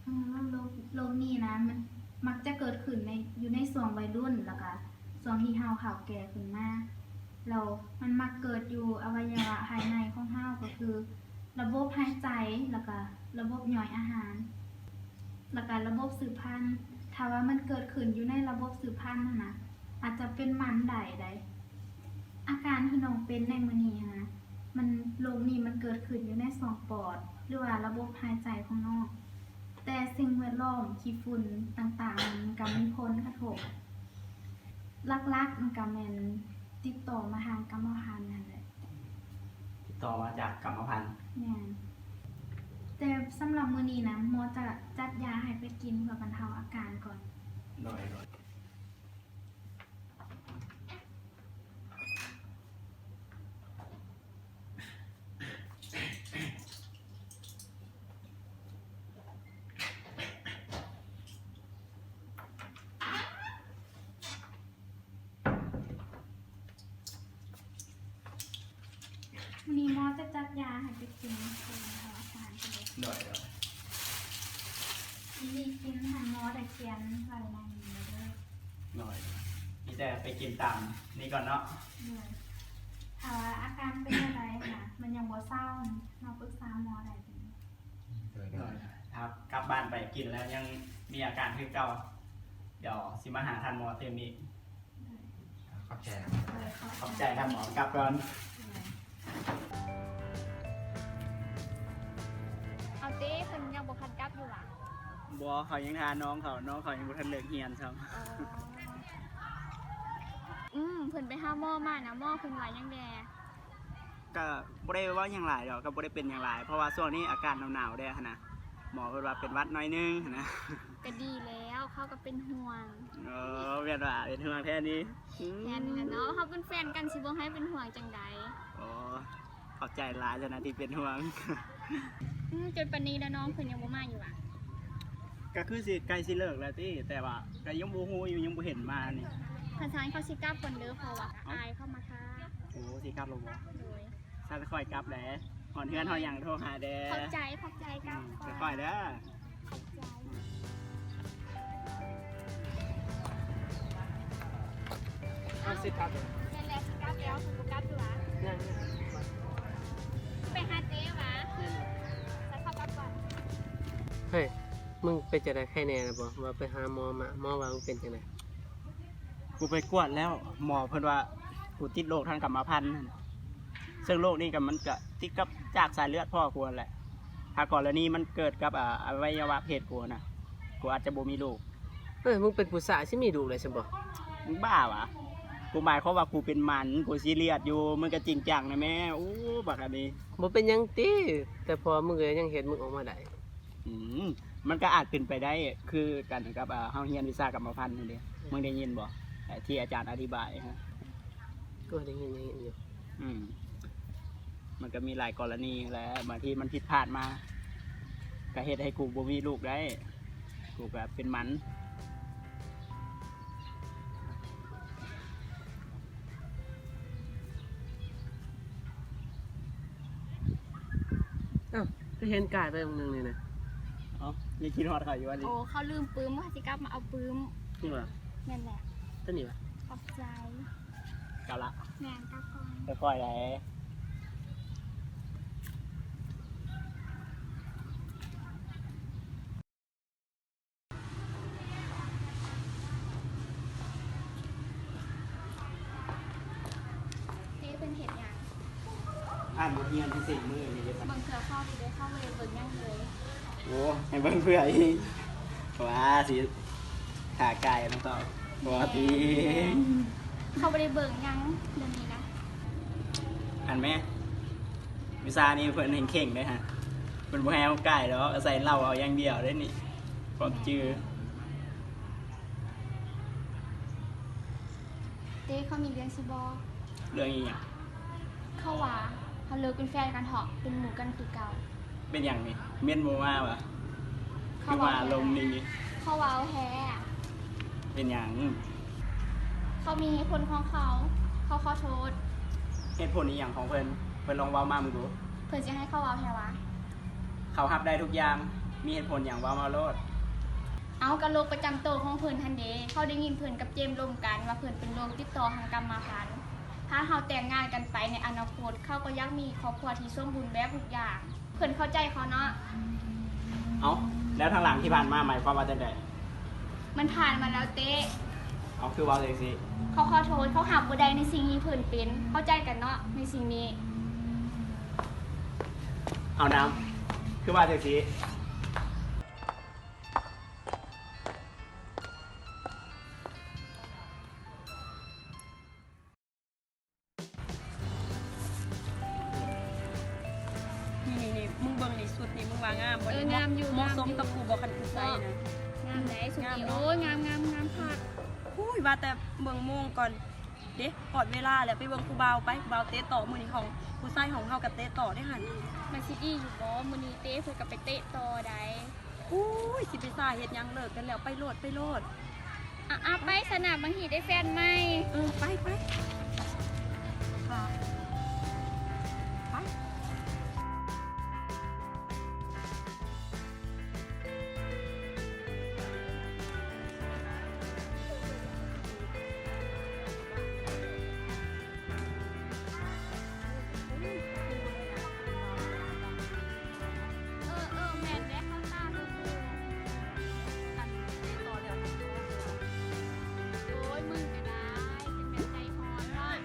ເອີ ໂລກ, ໂລກນີ້ນະ ມັນມັກຈະເກີດຂຶ້ນໃນ, ຢູ່ໃນຊ່ວງໄວລຸ້ນ ແລ້ວກະຊ່ວງທີ່ເຮົາເຖົ້າແກ່ຂຶ້ນມາ, ແລ້ວມັນມັກເກີດຢູ່ອະໄວຍະວະພາຍໃນຂອງເຮົາ ກໍຄືລະບົບຫາຍໃຈ ແລ້ວກະລະບົບຍ່ອຍອາຫານ ແລ້ວກະລະບົບສືບພັນ. ຖ້າວ່າມັນເກີດຂຶ້ນຢູ່ໃນລະບົບສືບພັນຫັ້ນນະ ອາດຈະເປັນໝັນໄດ້ໃດ໋. ອາການທີ່ນ້ອງເປັນໃນມື້ນີ້ຫັ້ນນະ ມັນ, ໂລກນີ້ມັນເກີດຂຶ້ນຢູ່ໃນຊ່ອງປອດ ຫຼືວ່າລະບົບຫາຍໃຈຂອງນ້ອງ, ແຕ່ສິ່ງແວດລ້ອມ, ຂີ້ຝຸ່ນຕ່າງໆ ມັນກໍມີຜົນກະທົບ. ຫຼັກໆ ມັນກໍແມ່ນຕິດຕໍ່ມາທາງກຳມະພັນຫັ້ນແຫຼະ. ຕິດຕໍ່ມາຈາກກຳມະພັນ. ແມ່ນ. ແຕ່ສຳລັບມື້ນີ້ນະ ໝໍຈະຈັດຢາໃຫ້ໄປກິນເພື່ອບັນເທົາອາການກ່ອນ. ໂດຍ, ໂດຍ. ມື້ນີ້ໝໍຈະຈັດຢາໃຫ້ໄປກິນ ເພື່ອບັນເທົາອາການ. ໂດຍ, ໂດຍ. ວິທີກິນຫັ້ນໝໍໄດ້ຂຽນໄວ້ໃນນີ້ເດີ. ໂດຍ, ໂດຍ. ມີແຕ່ໄປກິນຕາມນີ້ກ່ອນເນາະ. ໂດຍ. ຖ້າວ່າອາການເປັນແນວໃດນະ ມັນຍັງບໍ່ເຊົາ ມາປຶກສາໝໍໄດ້. ໂດຍ, ໂດຍ. ຖ້າກັບບ້ານໄປກິນແລ້ວຍັງມີອາການຄືເກົ່າ ດຽວຊິມາຫາທ່ານໝໍຕື່ມອີກ. ຂອບໃຈ. ຂອບໃຈທ່ານໝໍ. ກັບກ່ອນ. ເອົາຕິ ເພິ່ນຍັງບໍ່ທັນກັບຢູ່ຫວາ? ບໍ່, ເຂົາຍັງຖ້ານ້ອງເຂົາ, ນ້ອງເຂົາຍັງບໍ່ທັນເລີກຮຽນຊ້ຳ. ອໍ. ອືມ, ເພິ່ນໄປຫາໝໍມານະ, ໝໍເພິ່ນວ່າຫຍັງແດ່? ກະບໍ່ໄດ້ເວົ້າຫຍັງຫຼາຍດອກ, ກະບໍ່ໄດ້ເປັນຫຍັງຫຼາຍ, ເພາະວ່າຊ່ວງນີ້ອາກາດໜາວໆແດ່ຫັ້ນນະ, ໝໍເພິ່ນວ່າເປັນຫວັດໜ້ອຍໜຶ່ງຫັ້ນນະ. ກະດີແລ້ວ, ເຂົາກໍເປັນຫ່ວງ. ເອີ, ແມ່ນວ່າເປັນຫ່ວງແທ້ນີ້. ອືມ, ແມ່ນແຫຼະເນາະ, ເຮົາເປັນແຟນກັນ ຊິບໍ່ໃຫ້ເປັນຫ່ວງຈັ່ງໃດ? ອໍ, ຂອບໃຈຫຼາຍຊັ້ນນະທີ່ເປັນຫ່ວງ. ອືມ, ຈົນປານນີ້ແລ້ວນ້ອງເພິ່ນຍັງບໍ່ມາຢູ່ຫວາ? ກະຄືຊິໃກ້ຊິເລີກແລ້ວຕິ, ແຕ່ວ່າກະຍັງບໍ່ຮູ້ຢູ່, ຍັງບໍ່ເຫັນມານີ້. ຄັນຊັ້ນເຂົາຊິກັບກ່ອນເດີ, ເພາະວ່າອ້າຍເຂົາມາຖ້າ. ໂອ້, ຊິກັບແລ້ວບໍ່? ໂດຍ. ຊັ້ນຄ່ອຍກັບແຫຼະ, ຮອດເຮືອນຮອດຫຍັງໂທຫາແດ່. ຂອບໃຈ, ຂອບໃຈ, ກັບກ່ອນ. ອືມ, ຄ່ອຍໆເດີ. ຂອບໃຈ. ເຮົາຊິກັບແລ້ວ. ແມ່ນແຫຼະ, ຊິກັບແລ້ວ, ເພິ່ນບໍ່ກັບຢູ່ຫວາ? ຍັງ, ຍັງ. ໄປຫາເຈ້ຫວາ? ແມ່ນແຫຼະ. ຊັ້ນເຮົາກັບກ່ອນ. ເຮີ້ຍ, ມຶງເປັນຈັ່ງໃດ, ໄຂ້ແນ່ແລ້ວບໍ່? ວ່າໄປຫາໝໍມາ, ໝໍວ່າມຶງເປັນຈັ່ງໃດ? ກູໄປກວດແລ້ວ, ໝໍເພິ່ນວ່າກູຕິດໂລກທາງກຳມະພັນ, ເຊິ່ງໂລກນີ້ກໍມັນກະຕິດກັບຈາກສາຍເລືອດພໍ່ກູຫັ້ນແຫຼະ. ຖ້າກໍລະນີມັນເກີດກັບ ອາ ອະໄວຍະວະເພດກູນະ, ກູອາດຈະບໍ່ມີລູກ. ເອີ ມຶງເປັນຜູ້ຊາຍຊິມີລູກໄດ້ຊັ້ນບໍ່? ມຶງບ້າຫວາ? ກູໝາຍຄວາມວ່າກູເປັນໝັນ, ກູຊີຣຽສຢູ່, ມຶງກໍຈິງຈັງແດ່ແມ້. ໂອ້ ບັກອັນນີ້. ບໍ່ເປັນຫຍັງຕິ, ແຕ່ພໍ່ມຶງກໍຍັງເຮັດມຶງອອກມາໄດ້. ອືມ, ມັນກໍອາດເປັນໄປໄດ້ຄືກັນກັບ ເຮົາຮຽນວິຊາກຳມະພັນຫັ້ນເດ້. ມຶງໄດ້ຍິນບໍ່ ທີ່ອາຈານອະທິບາຍ? ກໍໄດ້ຍິນ, ໄດ້ຍິນຢູ່. ອືມ, ມັນກໍມີຫຼາຍກໍລະນີແຫຼະ, ບາງທີມັນຜິດພາດມາ ກໍເຮັດໃຫ້ກູບໍ່ມີລູກໄດ້, ກູກໍເປັນໝັນ. ເ ອ້າວ ຄືເຫັນກາຍໄປມື້ໜຶ່ງນີ້ນະ? ເອົ້າ ຍັງຄິດຮອດເຂົາຢູ່ຫວານີ້? ໂອ້ ເຂົາລືມປຶ້ມ ເຂົາຊິກັບມາເອົາປຶ້ມ. ນີ້ຫວາ? ແມ່ນແຫຼະ. ຕົວນີ້ຫວາ? ຂອບໃຈ. ກັບລະ? ແມ່ນ ກັບກ່ອນ. ໄປຄ່ອຍໃດ. ເຈ້ ເພິ່ນເຮັດຫຍັງ? ອ່ານບົດຮຽນພິເສດມື້ນີ້ເດ້. ເບິ່ງເທື່ອເຂົາເດ້ ເຂົາບໍ່ໄດ້ເບິ່ງຫຍັງເລີຍ. ໂອ້ ໃຫ້ເບິ່ງເພື່ອອີກ ວ່າຊິຖ້າກາຍນຳຕໍ່ ບໍ່ຕິ. ເຂົາບໍ່ໄດ້ເບິ່ງຫຍັງດຽວນີ້ນະ. ອັນແມ່ ວິຊານີ້ເພິ່ນແຮງເຄັ່ງເດ້ຮະ ເພິ່ນບໍ່ໃຫ້ເຮົາກາຍດອກ ອາໄສເລົ່າເອົາຢ່າງດຽວເດ້ນີ້ ຄວາມຈື່. ເຕ້ ຂ້ອຍມີເລື່ອງຊິບອກ. ເລື່ອງອີ່ຫຍັງ? ເຂົາວ່າເຮົາເລີກເປັນແຟນກັນເຖາະ ເປັນໝູ່ກັນຄືເກົ່າ. ເປັນຫຍັງນີ້? ເມັນບໍ່ມາຫວາ? ຄືວ່າອາລົມນີ້ນີ້. ເຂົາເວົ້າແທ້. ເປັນຫຍັງ? ເຂົາມີເຫດຜົນຂອງເຂົາ ເຂົາຂໍໂທດ. ເຫດຜົນອີ່ຫຍັງຂອງເພິ່ນ? ເພິ່ນລອງເວົ້າມາເບິ່ງດູ. ເພິ່ນຊິໃຫ້ເຂົາເວົ້າແທ້ຫວາ? ເຂົາຮັບໄດ້ທຸກຢ່າງ ມີເຫດຜົນຫຍັງເວົ້າມາໂລດ. ເອົ້າ ກະໂລກປະຈຳໂຕຂອງເພິ່ນຫັ້ນເດ. ເຂົາໄດ້ຍິນເພິ່ນກັບເຈມລົມກັນວ່າເພິ່ນເປັນໂລກຕິດຕໍ່ທາງກຳມະພັນ. ຖ້າເຮົາແຕ່ງງານກັນໄປໃນອະນາຄົດ ເຂົາກໍຢາກມີຄອບຄົວທີ່ສົມບູນແບບທຸກຢ່າງ. ເພິ່ນເຂົ້າໃຈເຂົາເນາະ. ເອົ້າ ແລ້ວທາງຫຼັງທີ່ຜ່ານມາໝາຍຄວາມວ່າຈັ່ງໃດ? ມັນຜ່ານມາແລ້ວເຕ້. ເອົາ ຄືເວົ້າຈັ່ງຊີ້? ເຂົາຂໍໂທດ ເຂົາຮັບບໍ່ໄດ້ໃນສິ່ງທີ່ເພິ່ນເປັນ. ເຂົ້າໃຈກັນເນາະໃນສິ່ງນີ້. ເອົານຳ ຄືເວົ້າຈັ່ງຊີ້? ນີ້ໆໆ ມຶງເບິ່ງນີ້ ຊຸດນີ້ ມຶງວ່າງາມບໍ່? ເອີ ງາມຢູ່ ເໝາະສົມກັບກູບໍ່? ຄັນຜູ້ຊາຍນະ ງາມໄດ໋ຊຸດນີ້. ໂອ້ຍ ງາມໆໆ ຄັກ. ອຸ້ຍ ວ່າແຕ່ເບິ່ງໂມງກ່ອນເດ້ ຮອດເວລາແລ້ວ. ໄປເບິ່ງຜູ້ບ່າວໄປ ຜູ້ບ່າວເຕະຕໍ່. ມື້ນີ້ຫ້ອງ ຜູ້ຊາຍຫ້ອງເຮົາກໍເຕະຕໍ່ເດ້ຫັ້ນ. ມັນຊິດີຢູ່ບໍ່? ມື້ນີ້ເຕະ ເພິ່ນກໍໄປເຕະຕໍ່ໃດ. ໂອ້ຍ ຊິໄປຊ້າເຮັດຫຍັງ ເລີກກັນແລ້ວ ໄປໂລດ ໄປໂລດ. ອາໆ ໄປຊະນະ ບາງທີໄດ້ແຟນໃໝ່. ເອີ ໄປ ໄປ ໄປ. ເອີ ເອີ ແມ່ນເດ້ ເຂົ້າຕາເລີຍ. ອັນນີ້ຕໍ່ແລ້ວ ໂອ້ຍ ມຶງກະໄດ້ ຈັ່ງແມ່ນໃຈຮ້ອນເນາະ.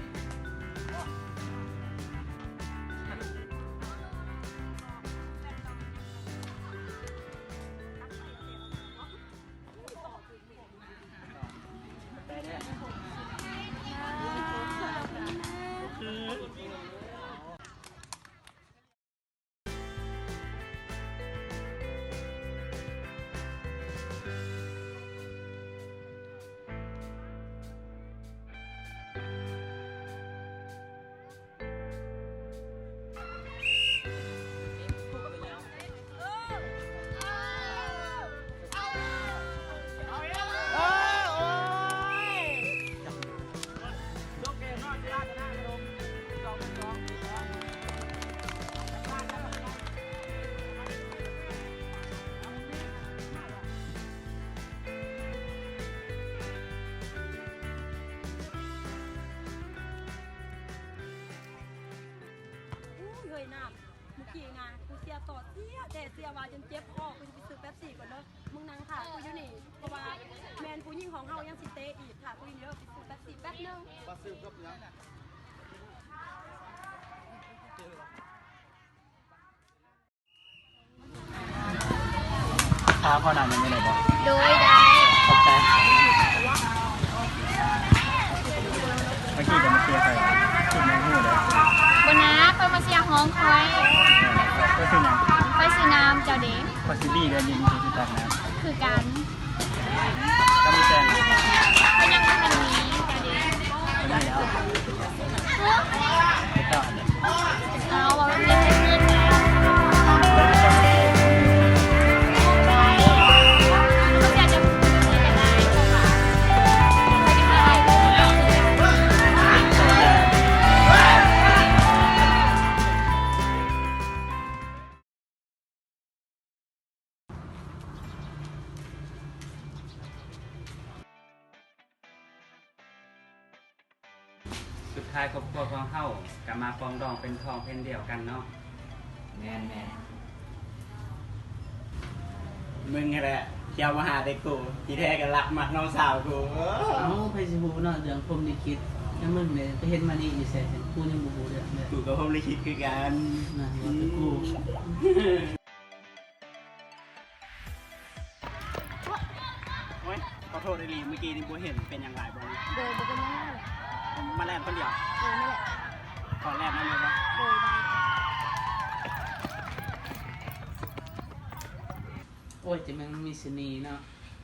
ໂອ້ຍ ເຮີ້ຍ ນ້ຳ ມື້ກີ້ນະ ກູເຊຍຕໍ່ເຊຍແຕ່ເຊຍວ່າຈົນເຈັບຄໍ ກູຊິໄປຊື້ເປັບຊີກ່ອນເດີ. ມຶງນັ່ງຖ້າກູຢູ່ນີ້ ເພາະວ່າແມ່ນຜູ້ຍິງຂອງເຮົາຍັງຊິເຕະອີກ. ຖ້າກູຢູ່ນີ້ເດີ ໄປຊື້ເປັບຊີແປັບໜຶ່ງ. ຖ້າພໍນັ່ງຢູ່ນີ້ໄດ້ບໍ່? ໂດຍ ໄດ້ ຂອບໃຈ. ເມື່ອກີ້ກໍມາເຊຍຂ້ອຍ ຄິດຍັງຮູ້ເດ້. ບໍ່ນາ ຂ້ອຍມາເຊຍຫ້ອງຂ້ອຍ. ເຈົ້າຊື່ຫຍັງ? ຂ້ອຍຊື່ນ້ຳ. ເຈົ້າເດ? ຂ້ອຍຊື່ບີເດ້. ຍິນດີທີ່ຮູ້ຈັກນະ. ຄືກັນ. ເຈົ້າມີແຟນ? ຂ້ອຍຍັງບໍ່ທັນມີ. ເຈົ້າເດ? ບໍ່ມີແລ້ວ. ເຈົ້າ ເອົາ ເວົ້າແບບນີ້. ທ້າຍຄອບຄົວຂອງເຮົາກໍມາປອງດອງເປັນທ້ອງແຜ່ນດຽວກັນເນາະ. ແມ່ນໆ. ມຶງຫັ້ນແຫຼະ ທ່ຽວມາຫາແຕ່ກູ ທີ່ແທ້ກໍລັກມັກນ້ອງສາວກູ. ເອົ້າ ໃຜຊິຮູ້ເນາະເລື່ອງພົມລິຂິດ. ແລ້ວມຶງເດ ໄປເຫັນມະລິຢູ່ໃສ? ກູຍັງບໍ່ຮູ້ເລື່ອງເລີຍ. ກູກໍພົມລິຂິດຄືກັນ. ນັ້ນວ່າແຕ່ກູ. ໂອ້ຍ ຂໍໂທດອີ່ຫຼີ ມື້ກີ້ນີ້ບໍ່ເຫັນ. ເປັນຫຍັງຫຼາຍບໍ່? ໂດຍ ບໍ່ເປັນຫຍັງ. ມາແລ່ນຄົນດຽວ? ໂດຍ ມາແລ່ນ. ຂໍແລ່ນນຳໄດ້ບໍ່? ໂດຍ ໄດ້. ໂອ້ຍ ຈະແມ່ນມີສະເໜ່ເນາະ.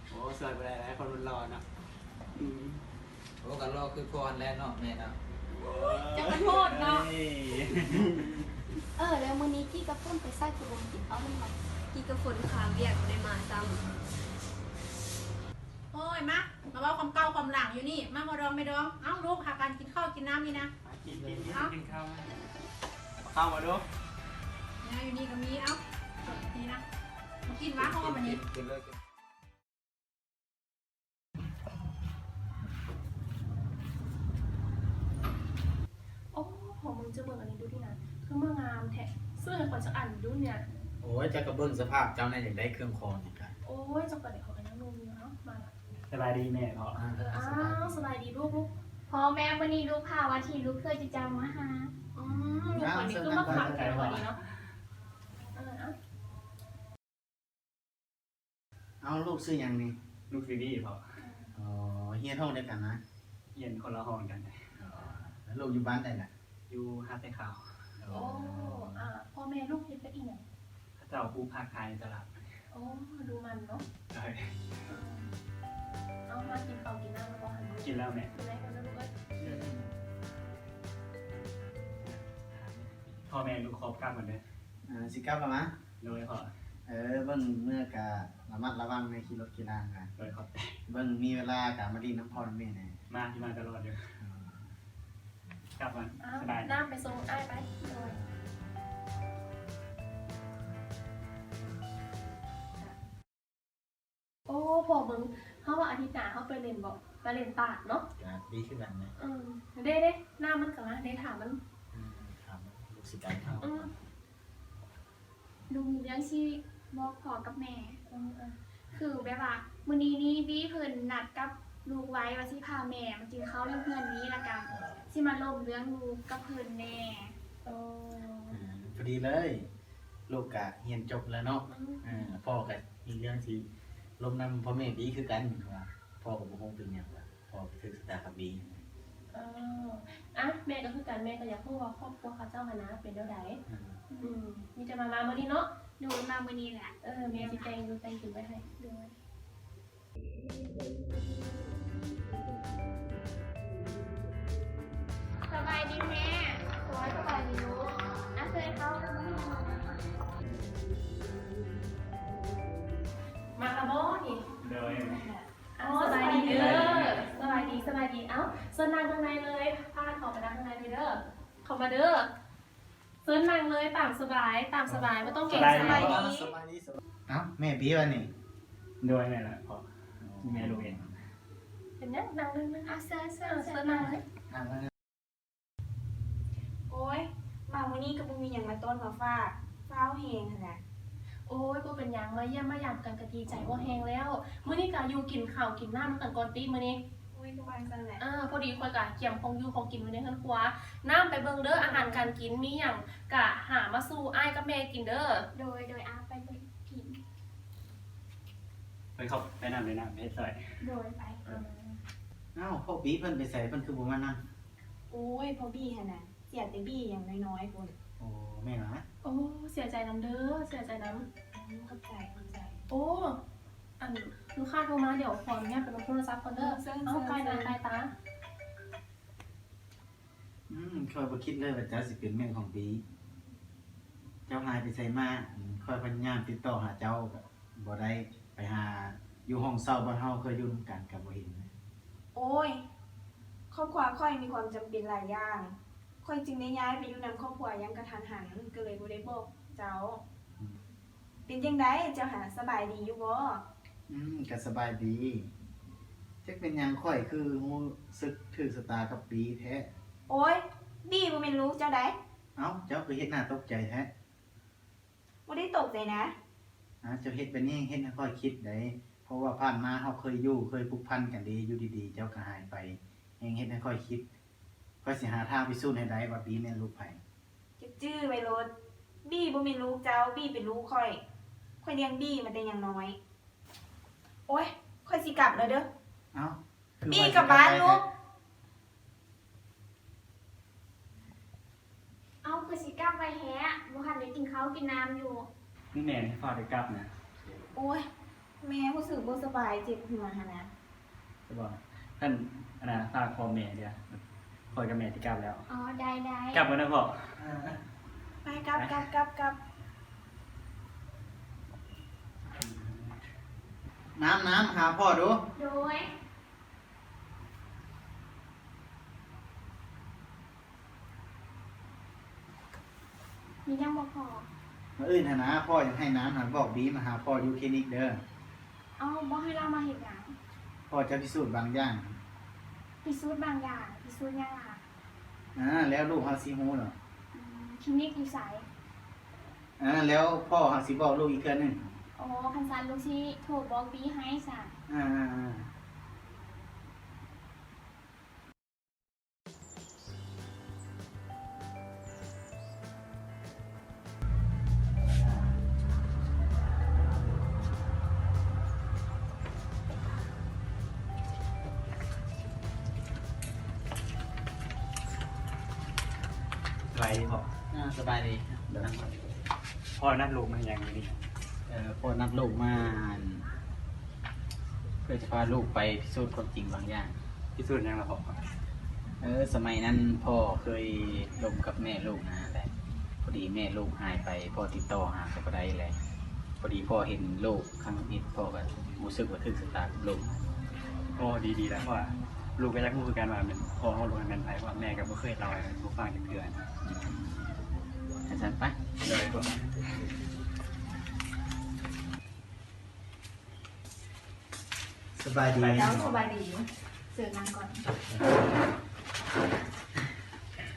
ໂອ້ ຊ່ວຍບໍ່ໄດ້ແລ້ວ ຄົນມັນຫຼໍ່ເນາະ. ອືມ. ໂອ້ ກໍຫຼໍ່ຄືພໍ່ຫັ້ນແຫຼະເນາະແມ່ເນາະ. ເຈົ້າກໍໂທດເນາະ. ເອີ ແລ້ວມື້ນີ້ກີ້ກັບຝົນໄປໃສຄືບໍ່ເຫັນກິນເຂົ້ານຳກັນ? ກີ້ກັບຝົນຄາວຽກບໍ່ໄດ້ມາຊ້ຳ. ໂອ້ຍ ມາ ມາເວົ້າຄວາມເກົ່າຄວາມຫຼັງຢູ່ນີ້. ມາ ພໍ່ດອງແມ່ດອງ. ເອົ້າ ລູກ ຫາກັນກິນເຂົ້າກິນນ້ຳນີ້ນະ. ມາກິນ ກິນ ກິນ ເອົ້າ ກິນເຂົ້າ. ເຂົ້າມາດູ. ແນວຢູ່ນີ້ກໍມີ. ເອົ້າ ນີ້ນະ ມາກິນວ່າ ເຂົ້າມານີ້. ກິນເລີຍ. ໂອ້ ພວກມຶງຈະເບິ່ງອັນນີ້ດູຕິນະ ຄືມາງາມແທ້. ຊື້ໃຫ້ຂ້ອຍສັກອັນດູເນຍ. ໂອ້ຍ ເຈົ້າກໍເບິ່ງສະພາບເຈົ້າແດ່ ຢາກໄດ້ເຄື່ອງຄອງຫຍັງກະ. ໂອ້ຍ ເຈົ້າກໍໄດ້ ຂ້ອຍກໍຍັງໜຸ່ມຢູ່ເນາະ. ມາລະ. ສະບາຍດີແມ່. ເອີ ເອີ ເອົ້າ ສະບາຍດີ. ສະບາຍດີລູກ. ພໍ່ແມ່ມື້ນີ້ລູກພາວ່າທີ່ລູກເຄີຍຈະຈຳມາຫາ. ອືມ ຂ້ອຍນີ້ຄືມາຄັກແທ້ວັນນີ້ເນາະ. ເອີ ເອົ້າ. ເອົ້າ ລູກຊື່ຫຍັງນີ້? ລູກຊື່ວີພໍ່. ອໍ ຮຽນຫ້ອງດຽວກັນນະ? ຮຽນຄົນລະຫ້ອງກັນ. ອໍ ແລ້ວລູກຢູ່ບ້ານໃດລະ? ຢູ່ຫາດຊາຍຂາວ. ໂອ້ ອໍ ອາ ພໍ່ແມ່ລູກເຮັດວຽກອີ່ຫຍັງ? ເຂົາເຈົ້າປູກຜັກຂາຍໃນຕະຫຼາດ. ໂອ້ ດູໝັ່ນເນາະ. ໂດຍ. ເອົາ ມາກິນເຂົ້າກິນນ້ຳແລ້ວບໍ່ຫັ້ນ? ກິນແລ້ວແມ່. ກິນແລ້ວກັນເດີລູກເອີຍ. ພໍ່ແມ່ລູກຂໍກັບກ່ອນເດີ. ເອີ ຊິກັບແລ້ວມາ. ໂດຍພໍ່. ເອີ ເບິ່ງເມືອກະລະມັດລະວັງໃນຂີ່ລົດຂີ່ລານນະ. ໂດຍ ຂອບໃຈ. ເບິ່ງມີເວລາກະມາຫຼິ້ນນຳພໍ່ນຳແມ່ແດ່. ມາ ຊິມາຕະຫຼອດເດີ. ເອີ ກັບກ່ອນ. ເອົາ ສະບາຍ. ນ້ຳໄປສົ່ງອ້າຍໄປ. ໂດຍ. ໂອ້ ພໍ່ເບິ່ງ ເຮົາວ່າອາທິດໜ້າເຮົາໄປຫຼິ້ນບໍ່? ໄປຫຼິ້ນຕາດເນາະ. ຕາດດີຄືກັນນະ. ເອີ ເດ້ໆ ນ້ຳມັນກະມາເດ້ ຖາມມັນ. ອືມ ຖາມມັນ ລູກຊິໄປເຮົາ. ອືມ ໜູມີເລື່ອງຊິບອກພໍ່ກັບແມ່. ເອີ ເອີ ຄືແບບວ່າ ມື້ນີ້ນີ້ ວີເພິ່ນນັດກັບລູກໄວ້ວ່າຊິພາແມ່ມາກິນເຂົ້າຢູ່ເຮືອນນີ້ ລະກະ ເອີ ຊິມາລົມເລື່ອງລູກກັບເພິ່ນແດ່. ໂອ້ ເອີ ພໍດີເລີຍ ລູກກະຮຽນຈົບແລ້ວເນາະ. ອືມ ເອີ ພໍ່ກະມີເລື່ອງຊິລົມນຳພໍ່ແມ່ບີຄືກັນ ວ່າພໍ່ກໍບໍ່ຮູ້ເປັນຫຍັງ ວ່າພໍ່ໄປຖືກຊະຕາກັບບີ. ເອີ ອະ ແມ່ກໍຄືກັນ ແມ່ກໍຢາກຮູ້ວ່າຄອບຄົວເຂົາເຈົ້າຫັ້ນນະເປັນແນວໃດ. ອືມ ອືມ ມີແຕ່ວ່າມາມື້ນີ້ເນາະ. ໂດຍ ມາມື້ນີ້ແຫຼະ. ເອີ ແມ່ຊິແຕ່ງຢູ່ແຕ່ງກິນໄວ້ໃຫ້. ໂດຍ. ສະບາຍດີແມ່. ໂອ້ຍ ສະບາຍດີລູກ. ອາ ເຊີນເຂົ້າ. ມາລະບໍ່ນີ້? ໂດຍ. ອາ ໂອ້ ສະບາຍດີເດີ. ສະບາຍດີ ສະບາຍດີ. ເອົ້າ ເຊີນນັ່ງທາງໃນເລີຍ. ພາເຂົ້າໄປນັ່ງທາງໃນເລີຍເດີ. ເຂົ້າມາເດີ. ເຊີນນັ່ງເລີຍ ຕາມສະບາຍ ຕາມສະບາຍ ບໍ່ຕ້ອງເກງໃຈ. ສະບາຍດີ ສະບາຍດີ. ເອົ້າ ແມ່ບີຫວານີ້? ໂດຍ ແມ່ນແຫຼະພໍ່. ອໍ ແມ່ລູກເອງ. ເປັນຫຍັງ? ນັ່ງ ນັ່ງ ນັ່ງ. ອາ ເຊີນ ເຊີນ ເຊີນນັ່ງເລີຍ. ໂອ້ຍ ມາມື້ນີ້ກໍບໍ່ມີຫຍັງມາຕ້ອນມາຝາກ ຟ້າວແຮງຫັ້ນນະ. ໂອ້ຍ ບໍ່ເປັນຫຍັງ ມາຢ້ຽມມາຢາມກັນກໍດີໃຈພໍແຮງແລ້ວ. ມື້ນີ້ກໍຢູ່ກິນເຂົ້າກິນນ້ຳນຳກັນກ່ອນຕິມື້ນີ້. ໂອ້ຍ ກໍວ່າຈັ່ງຊັ້ນແຫຼະ. ເອີ ພໍດີຂ້ອຍກະກຽມຂອງຢູ່ຂອງກິນໄວ້ໃນເຮືອນຄົວ. ນ້ຳໄປເບິ່ງເດີ ອາຫານການກິນມີຫຍັງກະຫາມາສູ່ອ້າຍກັບແມ່ກິນເດີ. ໂດຍ ໂດຍ ອາ ໄປເບິ່ງກິນ. ໄປເຂົ້າໄປນ້ຳ ໄປນ້ຳ ໄປເຮັດຊ່ອຍ. ໂດຍ ໄປ. ເອີ ອ້າວ ພໍ່ບີເພິ່ນໄປໃສ? ເພິ່ນຄືບໍ່ມານຳ? ໂອ້ຍ ພໍ່ບີຫັ້ນນະ ເສຍແຕ່ບີຫຍັງນ້ອຍໆພຸ້ນ. ໂອ້ ແມ່ນຫວາ? ໂອ້ ເສຍໃຈນຳເດີ ເສຍໃຈນຳ. ໂອ້ ຂອບໃຈ ຂອບໃຈ. ໂອ້ ອັນ ລູກຄ້າໂທມາ ດຽວຂໍອະນຸຍາດໄປລົບໂທລະສັບກ່ອນເດີ. ເອີ ເຊີນ ເຊີນ ເຊີນ. ເອົາ ກາຍໜ້າກາຍຕາ. ອືມ ຂ້ອຍບໍ່ຄິດເລີຍວ່າເຈົ້າຊິເປັນແມ່ຂອງບີ. ເຈົ້າຫາຍໄປໃສມາ? ຂ້ອຍພະຍາຍາມຕິດຕໍ່ຫາເຈົ້າກໍບໍ່ໄດ້. ໄປຫາຢູ່ຫ້ອງເຊົ່າບ່ອນເຮົາເຄີຍຢູ່ນຳກັນກໍບໍ່ເຫັນ. ໂອ້ຍ ຄອບຄົວຂ້ອຍມີຄວາມຈຳເປັນຫຼາຍຢ່າງ ຂ້ອຍຈຶ່ງໄດ້ຍ້າຍໄປຢູ່ນຳຄອບຄົວຢ່າງກະທັນຫັນ ກໍເລີຍບໍ່ໄດ້ບອກເຈົ້າ. ອືມ ເປັນຈັ່ງໃດເຈົ້າຫາ ສະບາຍດີຢູ່ບໍ່? ອືມ ກະສະບາຍດີ. ຈັກເປັນຫຍັງຂ້ອຍຄືຮູ້ສຶກຖືກຊະຕາກັບບີແທ້. ໂອ້ຍ ບີບໍ່ແມ່ນລູກເຈົ້າໃດ໋. ເອົ້າ ເຈົ້າຄືເຮັດໜ້າຕົກໃຈແທ້? ບໍ່ໄດ້ຕົກໃຈນະ. ອາ ເຈົ້າເຮັດແບບນີ້ເຮັດໃຫ້ຂ້ອຍຄິດໃດ໋ ເພາະວ່າຜ່ານມາເຮົາເຄີຍຢູ່ ເຄີຍຜູກພັນກັນດີ ຢູ່ດີໆ ເຈົ້າກໍຫາຍໄປ ແຮ່ງເຮັດໃຫ້ຂ້ອຍຄິດ. ຂ້ອຍຊິຫາທາງພິສູດໃຫ້ໄດ້ວ່າບີແມ່ນລູກໃຜ. ຈື່ໄວ້ໂລດ ບີບໍ່ແມ່ນລູກເຈົ້າ ບີເປັນລູກຂ້ອຍ. ຂ້ອຍລ້ຽງບີມາແຕ່ຍັງນ້ອຍ. ໂອ້ຍ ຂ້ອຍຊິກັບແລ້ວເດີ້. ເອົ້າ ບີກັບບ້ານລູກ. ເອົ້າ ຄືຊິກັບໄວແທ້ ບໍ່ທັນໄດ້ກິນເຂົ້າກິນນ້ຳຢູ່. ນີ້ແມ່ນໃຫ້ຟ້າວໄດ້ກັບນະ. ໂອ້ຍ ແມ່ຮູ້ສຶກບໍ່ສະບາຍ ເຈັບຫົວຫັ້ນນະ. ຈະບອກ ຄັນອັນນະ ຝາກຂອງແມ່ເດີ້ ຂ້ອຍກັບແມ່ຊິກັບແລ້ວ. ອໍ ໄດ້ໆ ກັບກ່ອນນະພໍ່. ເອີ ໄປ ກັບ ໄປ ກັບ ກັບ ກັບ. ນ້ຳ ນ້ຳ ຫາພໍ່ດູ. ໂດຍ. ມີຫຍັງບໍ່ພໍ່? ມື້ອື່ນຫັ້ນນະ ພໍ່ຢາກໃຫ້ນ້ຳຫັ້ນບອກບີມາຫາພໍ່ຢູ່ຄລີນິກເດີ້. ເອົ້າ ບອກໃຫ້ລາວມາເຮັດຫຍັງ? ພໍ່ຈະພິສູດບາງຢ່າງ. ພິສູດບາງຢ່າງ? ພິສູດຫຍັງລະ? ເອີ ແລ້ວລູກເຮົາຊິຮູ້ດອກ. ອືມ ຄລີນິກຢູ່ໃສ? ເອີ ແລ້ວພໍ່ເຮົາຊິບອກລູກອີກເທື່ອໜຶ່ງ. ໂອ້ ຄັນຊັ້ນລູກຊິໂທບອກບີໃຫ້ຊັ້ນ. ເອີໆໆ. ສະບາຍດີພໍ່. ອ່າ ສະບາຍດີ. ນັ່ງກ່ອນ. ພໍ່ນັດລູກມາຫຍັງມື້ນີ້? ເອີ ພໍ່ນັດລູກມາ ອັນ ເພື່ອຈະພາລູກໄປພິສູດຄວາມຈິງບາງຢ່າງ. ພິສູດຫຍັງລະພໍ່? ເອີ ສະໄໝນັ້ນພໍ່ເຄີຍລົມກັບແມ່ລູກນະ ແລະ ພໍດີແມ່ລູກຫາຍໄປ ພໍ່ຕິດຕໍ່ຫາກໍບໍ່ໄດ້ ແລະ ພໍດີພໍ່ເຫັນລູກຄັ້ງທຳອິດ ພໍ່ກໍຮູ້ສຶກວ່າຖືກຊະຕາກັບລູກ. ໂອ້ ດີໆ ແລ້ວ ເພາະວ່າລູກກໍຢາກຮູ້ຄືກັນວ່າແມ່ນພໍ່ຂອງລູກນັ້ນແມ່ນໃຜ ເພາະວ່າແມ່ກໍບໍ່ເຄີຍເລົ່າໃຫ້ລູກຟັງຈັກເທື່ອ. ຈັ່ງຊັ້ນໄປ. ໂດຍ. ສະບາຍດີ. ເຈົ້າ ສະບາຍດີ. ເຊີນນັ່ງກ່ອນ.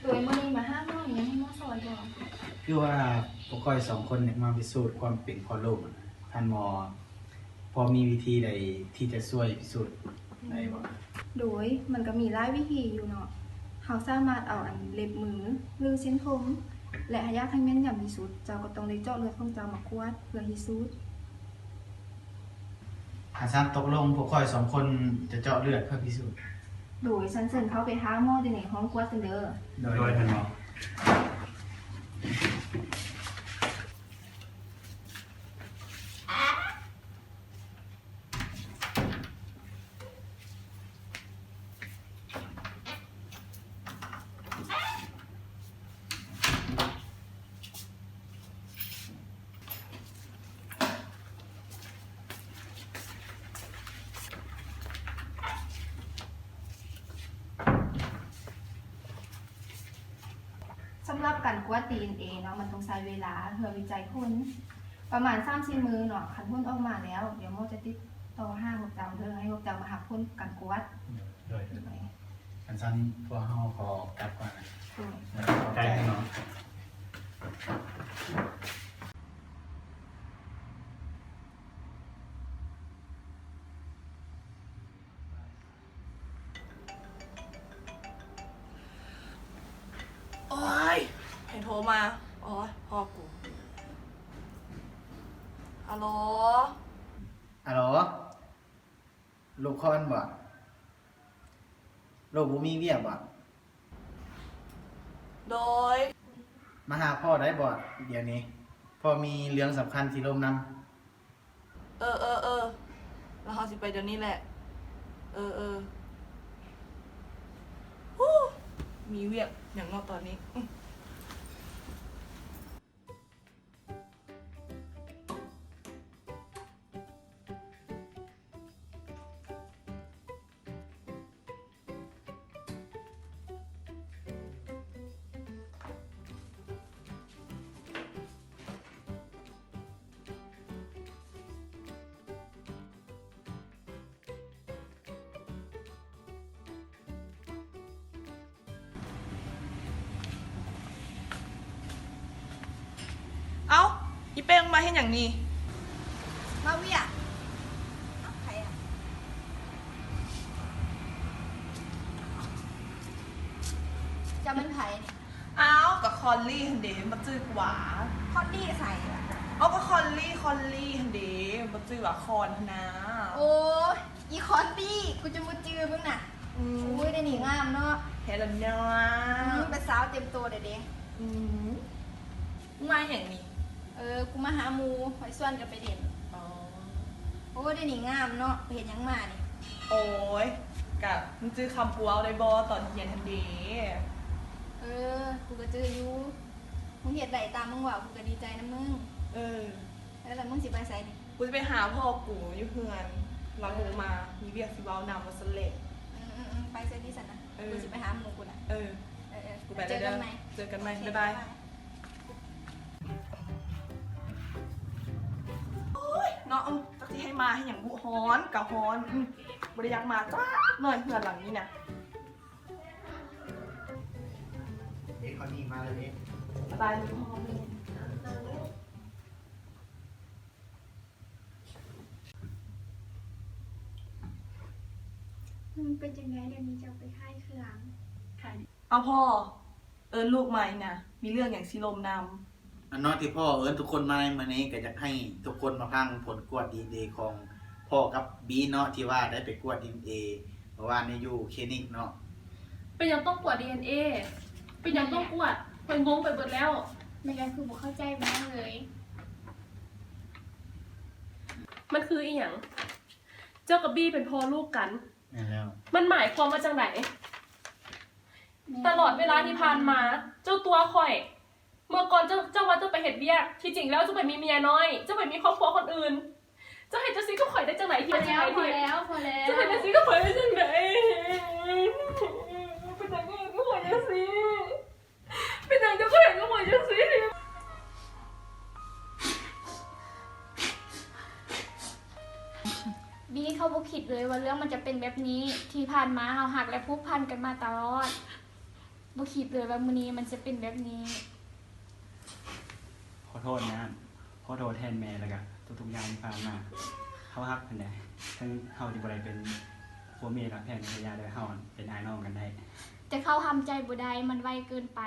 ໂດຍ ມື້ນີ້ມາຫາໝໍ ມີຫຍັງໃຫ້ໝໍຊ່ອຍບໍ່? ຄືວ່າພວກຂ້ອຍສອງຄົນຢາກມາພິສູດຄວາມເປັນພໍ່ລູກນະ ທ່ານໝໍ ພໍມີວິທີໃດທີ່ຈະຊ່ວຍພິສູດໄດ້ບໍ່? ໂດຍ ມັນກໍມີຫຼາຍວິທີຢູ່ເນາະ. ເຮົາສາມາດເອົາອັນເລັບມື ຫຼື ເສັ້ນຜົມ ແລະ ຫາກຢາກໃຫ້ແມ່ນຍຳທີ່ສຸດ ເຈົ້າກໍຕ້ອງໄດ້ເຈາະເລືອດຂອງເຈົ້າມາກວດເພື່ອພິສູດ. ຄັນຊັ້ນຕົກລົງ ພວກຂ້ອຍສອງຄົນຈະເຈາະເລືອດເພື່ອພິສູດ. ໂດຍ ຊັ້ນເຊີນເຂົ້າໄປຫາໝໍຢູ່ໃນຫ້ອງກວດກັນເດີ້. ໂດຍ ໂດຍ ທ່ານໝໍ. ສຳລັບການກວດດີເອັນເອເນາະ ມັນຕ້ອງໃຊ້ເວລາເພື່ອວິໄຈຜົນ ປະມານສາມສີ່ມື້ເນາະ. ຄັນຜົນອອກມາແລ້ວ ດຽວໝໍຈະຕິດຕໍ່ຫາພວກເຈົ້າເດີ້ ໃຫ້ພວກເຈົ້າມາຮັບຜົນການກວດ. ໂດຍ ໂດຍ. ຄັນຊັ້ນພວກເຮົາຂໍກັບກ່ອນນະ. ໂດຍ. ໂດຍ ຂອບໃຈເນາະ. ໂອ້ຍ ໃຜໂທມາ? ໂອ້ຍ ພໍ່ກູ. ອາໂຫຼ ອາໂຫຼ ລູກຄອນບໍ? ລູກບໍ່ມີວຽກບໍ? ໂດຍ. ມາຫາພໍ່ໄດ້ບໍ່ດຽວນີ້? ພໍ່ມີເລື່ອງສຳຄັນຊິລົມນຳ. ເອີ ເອີ ເອີ ແລ້ວເຮົາຊິໄປດຽວນີ້ແຫຼະ. ເອີ ເອີ. ຫູ ມີວຽກຫຍັງເນາະຕອນນີ້. ເ ເປ້ ມາເຮັດຫຍັງນີ້? ມາວຽກ. ເອົ້າ ໃຜອະ? ເຈົ້າແມ່ນໃຜນີ້? ອ້າວ ກໍຄອນລີຫັ້ນເດ ບໍ່ຈື່ຫວາ? ຄອນລີໃສ? ເອົ້າ ກໍຄອນລີ ຄອນລີຫັ້ນເດ ບໍ່ຈື່ຫວາ? ຄອນຫັ້ນນາ. ໂອ້ຍ ອີຄອນລີ ກູຈະບໍ່ຈື່ມຶງນະ. ອືມ ໂອ້ຍ ດຽວນີ້ງາມເນາະ. ແທ້ລະເນາະ. ອືມ ເປັນສາວເຕັມໂຕແລ້ວເດ. ອືມ ມຶງມາຫຍັງນີ້? ເອີ ກູມາຫາໝູ່ ຂ້ອຍຊວນກັນໄປຫຼິ້ນ. ອໍ ໂອ້ ດຽວນີ້ງາມເນາະ. ໄປເຮັດຫຍັງມານີ້? ໂອ້ຍ ກະມຶງຈື່ຄຳກູເວົ້າໄດ້ບໍ່ ຕອນຮຽນຫັ້ນເດ? ເອີ ກູກໍຈື່ຢູ່. ມຶງເຮັດໄດ້ຕາມມຶງເວົ້າ ກູກໍດີໃຈນຳມຶງ. ເອີ ເອີ ແລ້ວມຶງຊິໄປໃສນີ້? ກູຊິໄປຫາພໍ່ກູຢູ່ເຮືອນ ລາວໂທມາ ມີວຽກຊິເວົ້ານຳວ່າຊັ້ນແຫຼະ. ອືມໆໆ ໄປຊະຕິຊັ້ນນະ. ເອີ ກູຊິໄປຫາໝູ່ກູລະ. ເອີ ເອີໆ ກູໄປແລ້ວເດີ ເຈີກັນໃໝ່ ເຈີກັນໃໝ່ ໂອເຄ ບາຍບາຍ ບາຍບາຍ. ໂອ້ຍ ເນາະ ຈັກຊິໃຫ້ມາເຮັດຫຍັງບຸ ຮ້ອນກະຮ້ອນ. ອືມ ບໍ່ໄດ້ຢາກມາຈັກໜ້ອຍເຮືອນຫຼັງນີ້ນະ. ເດ ເຂົາໜີມາແລ້ວເດ. ສະບາຍດີພໍ່ແມ່. ອືມ ເປັນຈັ່ງໃດດຽວນີ້ ເຈົ້າໄປຂາຍເຄື່ອງ? ເອົາພໍ່ ເອີ້ນລູກມານີ້ນະ ມີເລື່ອງຫຍັງຊິລົມນຳ? ອັນເນາະ ທີ່ພໍ່ເອີ້ນທຸກຄົນມາໃນມື້ນີ້ ກໍຢາກໃຫ້ທຸກຄົນມາຟັງຜົນກວດດີເອັນເອຂອງພໍ່ກັບບີເນາະ ທີ່ວ່າໄດ້ໄປກວດດີເອັນເອເມື່ອວານນີ້ຢູ່ຄລີນິກເນາະ. ເປັນຫຍັງຕ້ອງກວດດີເອັນເອ? ເປັນຫຍັງຕ້ອງກວດ? ຂ້ອຍງົງໄປເບິດແລ້ວ. ແມ່ນຫຍັງຄືບໍ່ເຂົ້າໃຈແມ່ເລີຍ? ມັນຄືອີ່ຫຍັງ? ເຈົ້າກັບບີເປັນພໍ່ລູກກັນ. ແມ່ນແລ້ວ. ມັນໝາຍຄວາມວ່າຈັ່ງໃດ? ຕະຫຼອດເວລາທີ່ຜ່ານມາ ເຈົ້າຕົວະຂ້ອຍ. ເມື່ອກ່ອນເຈົ້າ ເຈົ້າວ່າເຈົ້າໄປເຮັດວຽກ ທີ່ຈິງແລ້ວເຈົ້າໄປມີເມຍນ້ອຍ ເຈົ້າໄປມີຄອບຄົວຄົນອື່ນ. ເຈົ້າເຮັດຈັ່ງຊີ້ກັບຂ້ອຍໄດ້ຈັ່ງໃດ? ພໍແລ້ວ ພໍແລ້ວ ພໍແລ້ວ. ເຈົ້າເຮັດຈັ່ງຊີ້ກັບຂ້ອຍໄດ້ຈັ່ງໃດ? ເປັນຫຍັງເຈົ້າເຮັດກັບຂ້ອຍຈັ່ງຊີ້? ເປັນຫຍັງເຈົ້າຄືເຮັດກັບຂ້ອຍຈັ່ງຊີ້? ບີ ເຂົາບໍ່ຄິດເລີຍວ່າເລື່ອງມັນຈະເປັນແບບນີ້. ທີ່ຜ່ານມາເຮົາຮັກ ແລະ ຜູກພັນກັນມາຕະຫຼອດ. ບໍ່ຄິດເລີຍວ່າມື້ນີ້ມັນຈະເປັນແບບນີ້. ຂໍໂທດນະ ຂໍໂທດແທນແມ່ ແລ້ວກະທຸກໆຢ່າງທີ່ຜ່ານມາ. ເຮົາຮັກເພິ່ນໄດ໋ ເຖິງເຮົາຈະບໍ່ໄດ້ເປັນຜົວເມຍກັບແພນ ກໍຢ່າເດີ ເຮົາເປັນອ້າຍນ້ອງກັນໄດ້. ແຕ່ເຂົາທຳໃຈບໍ່ໄດ້ ມັນໄວເກີນໄປ.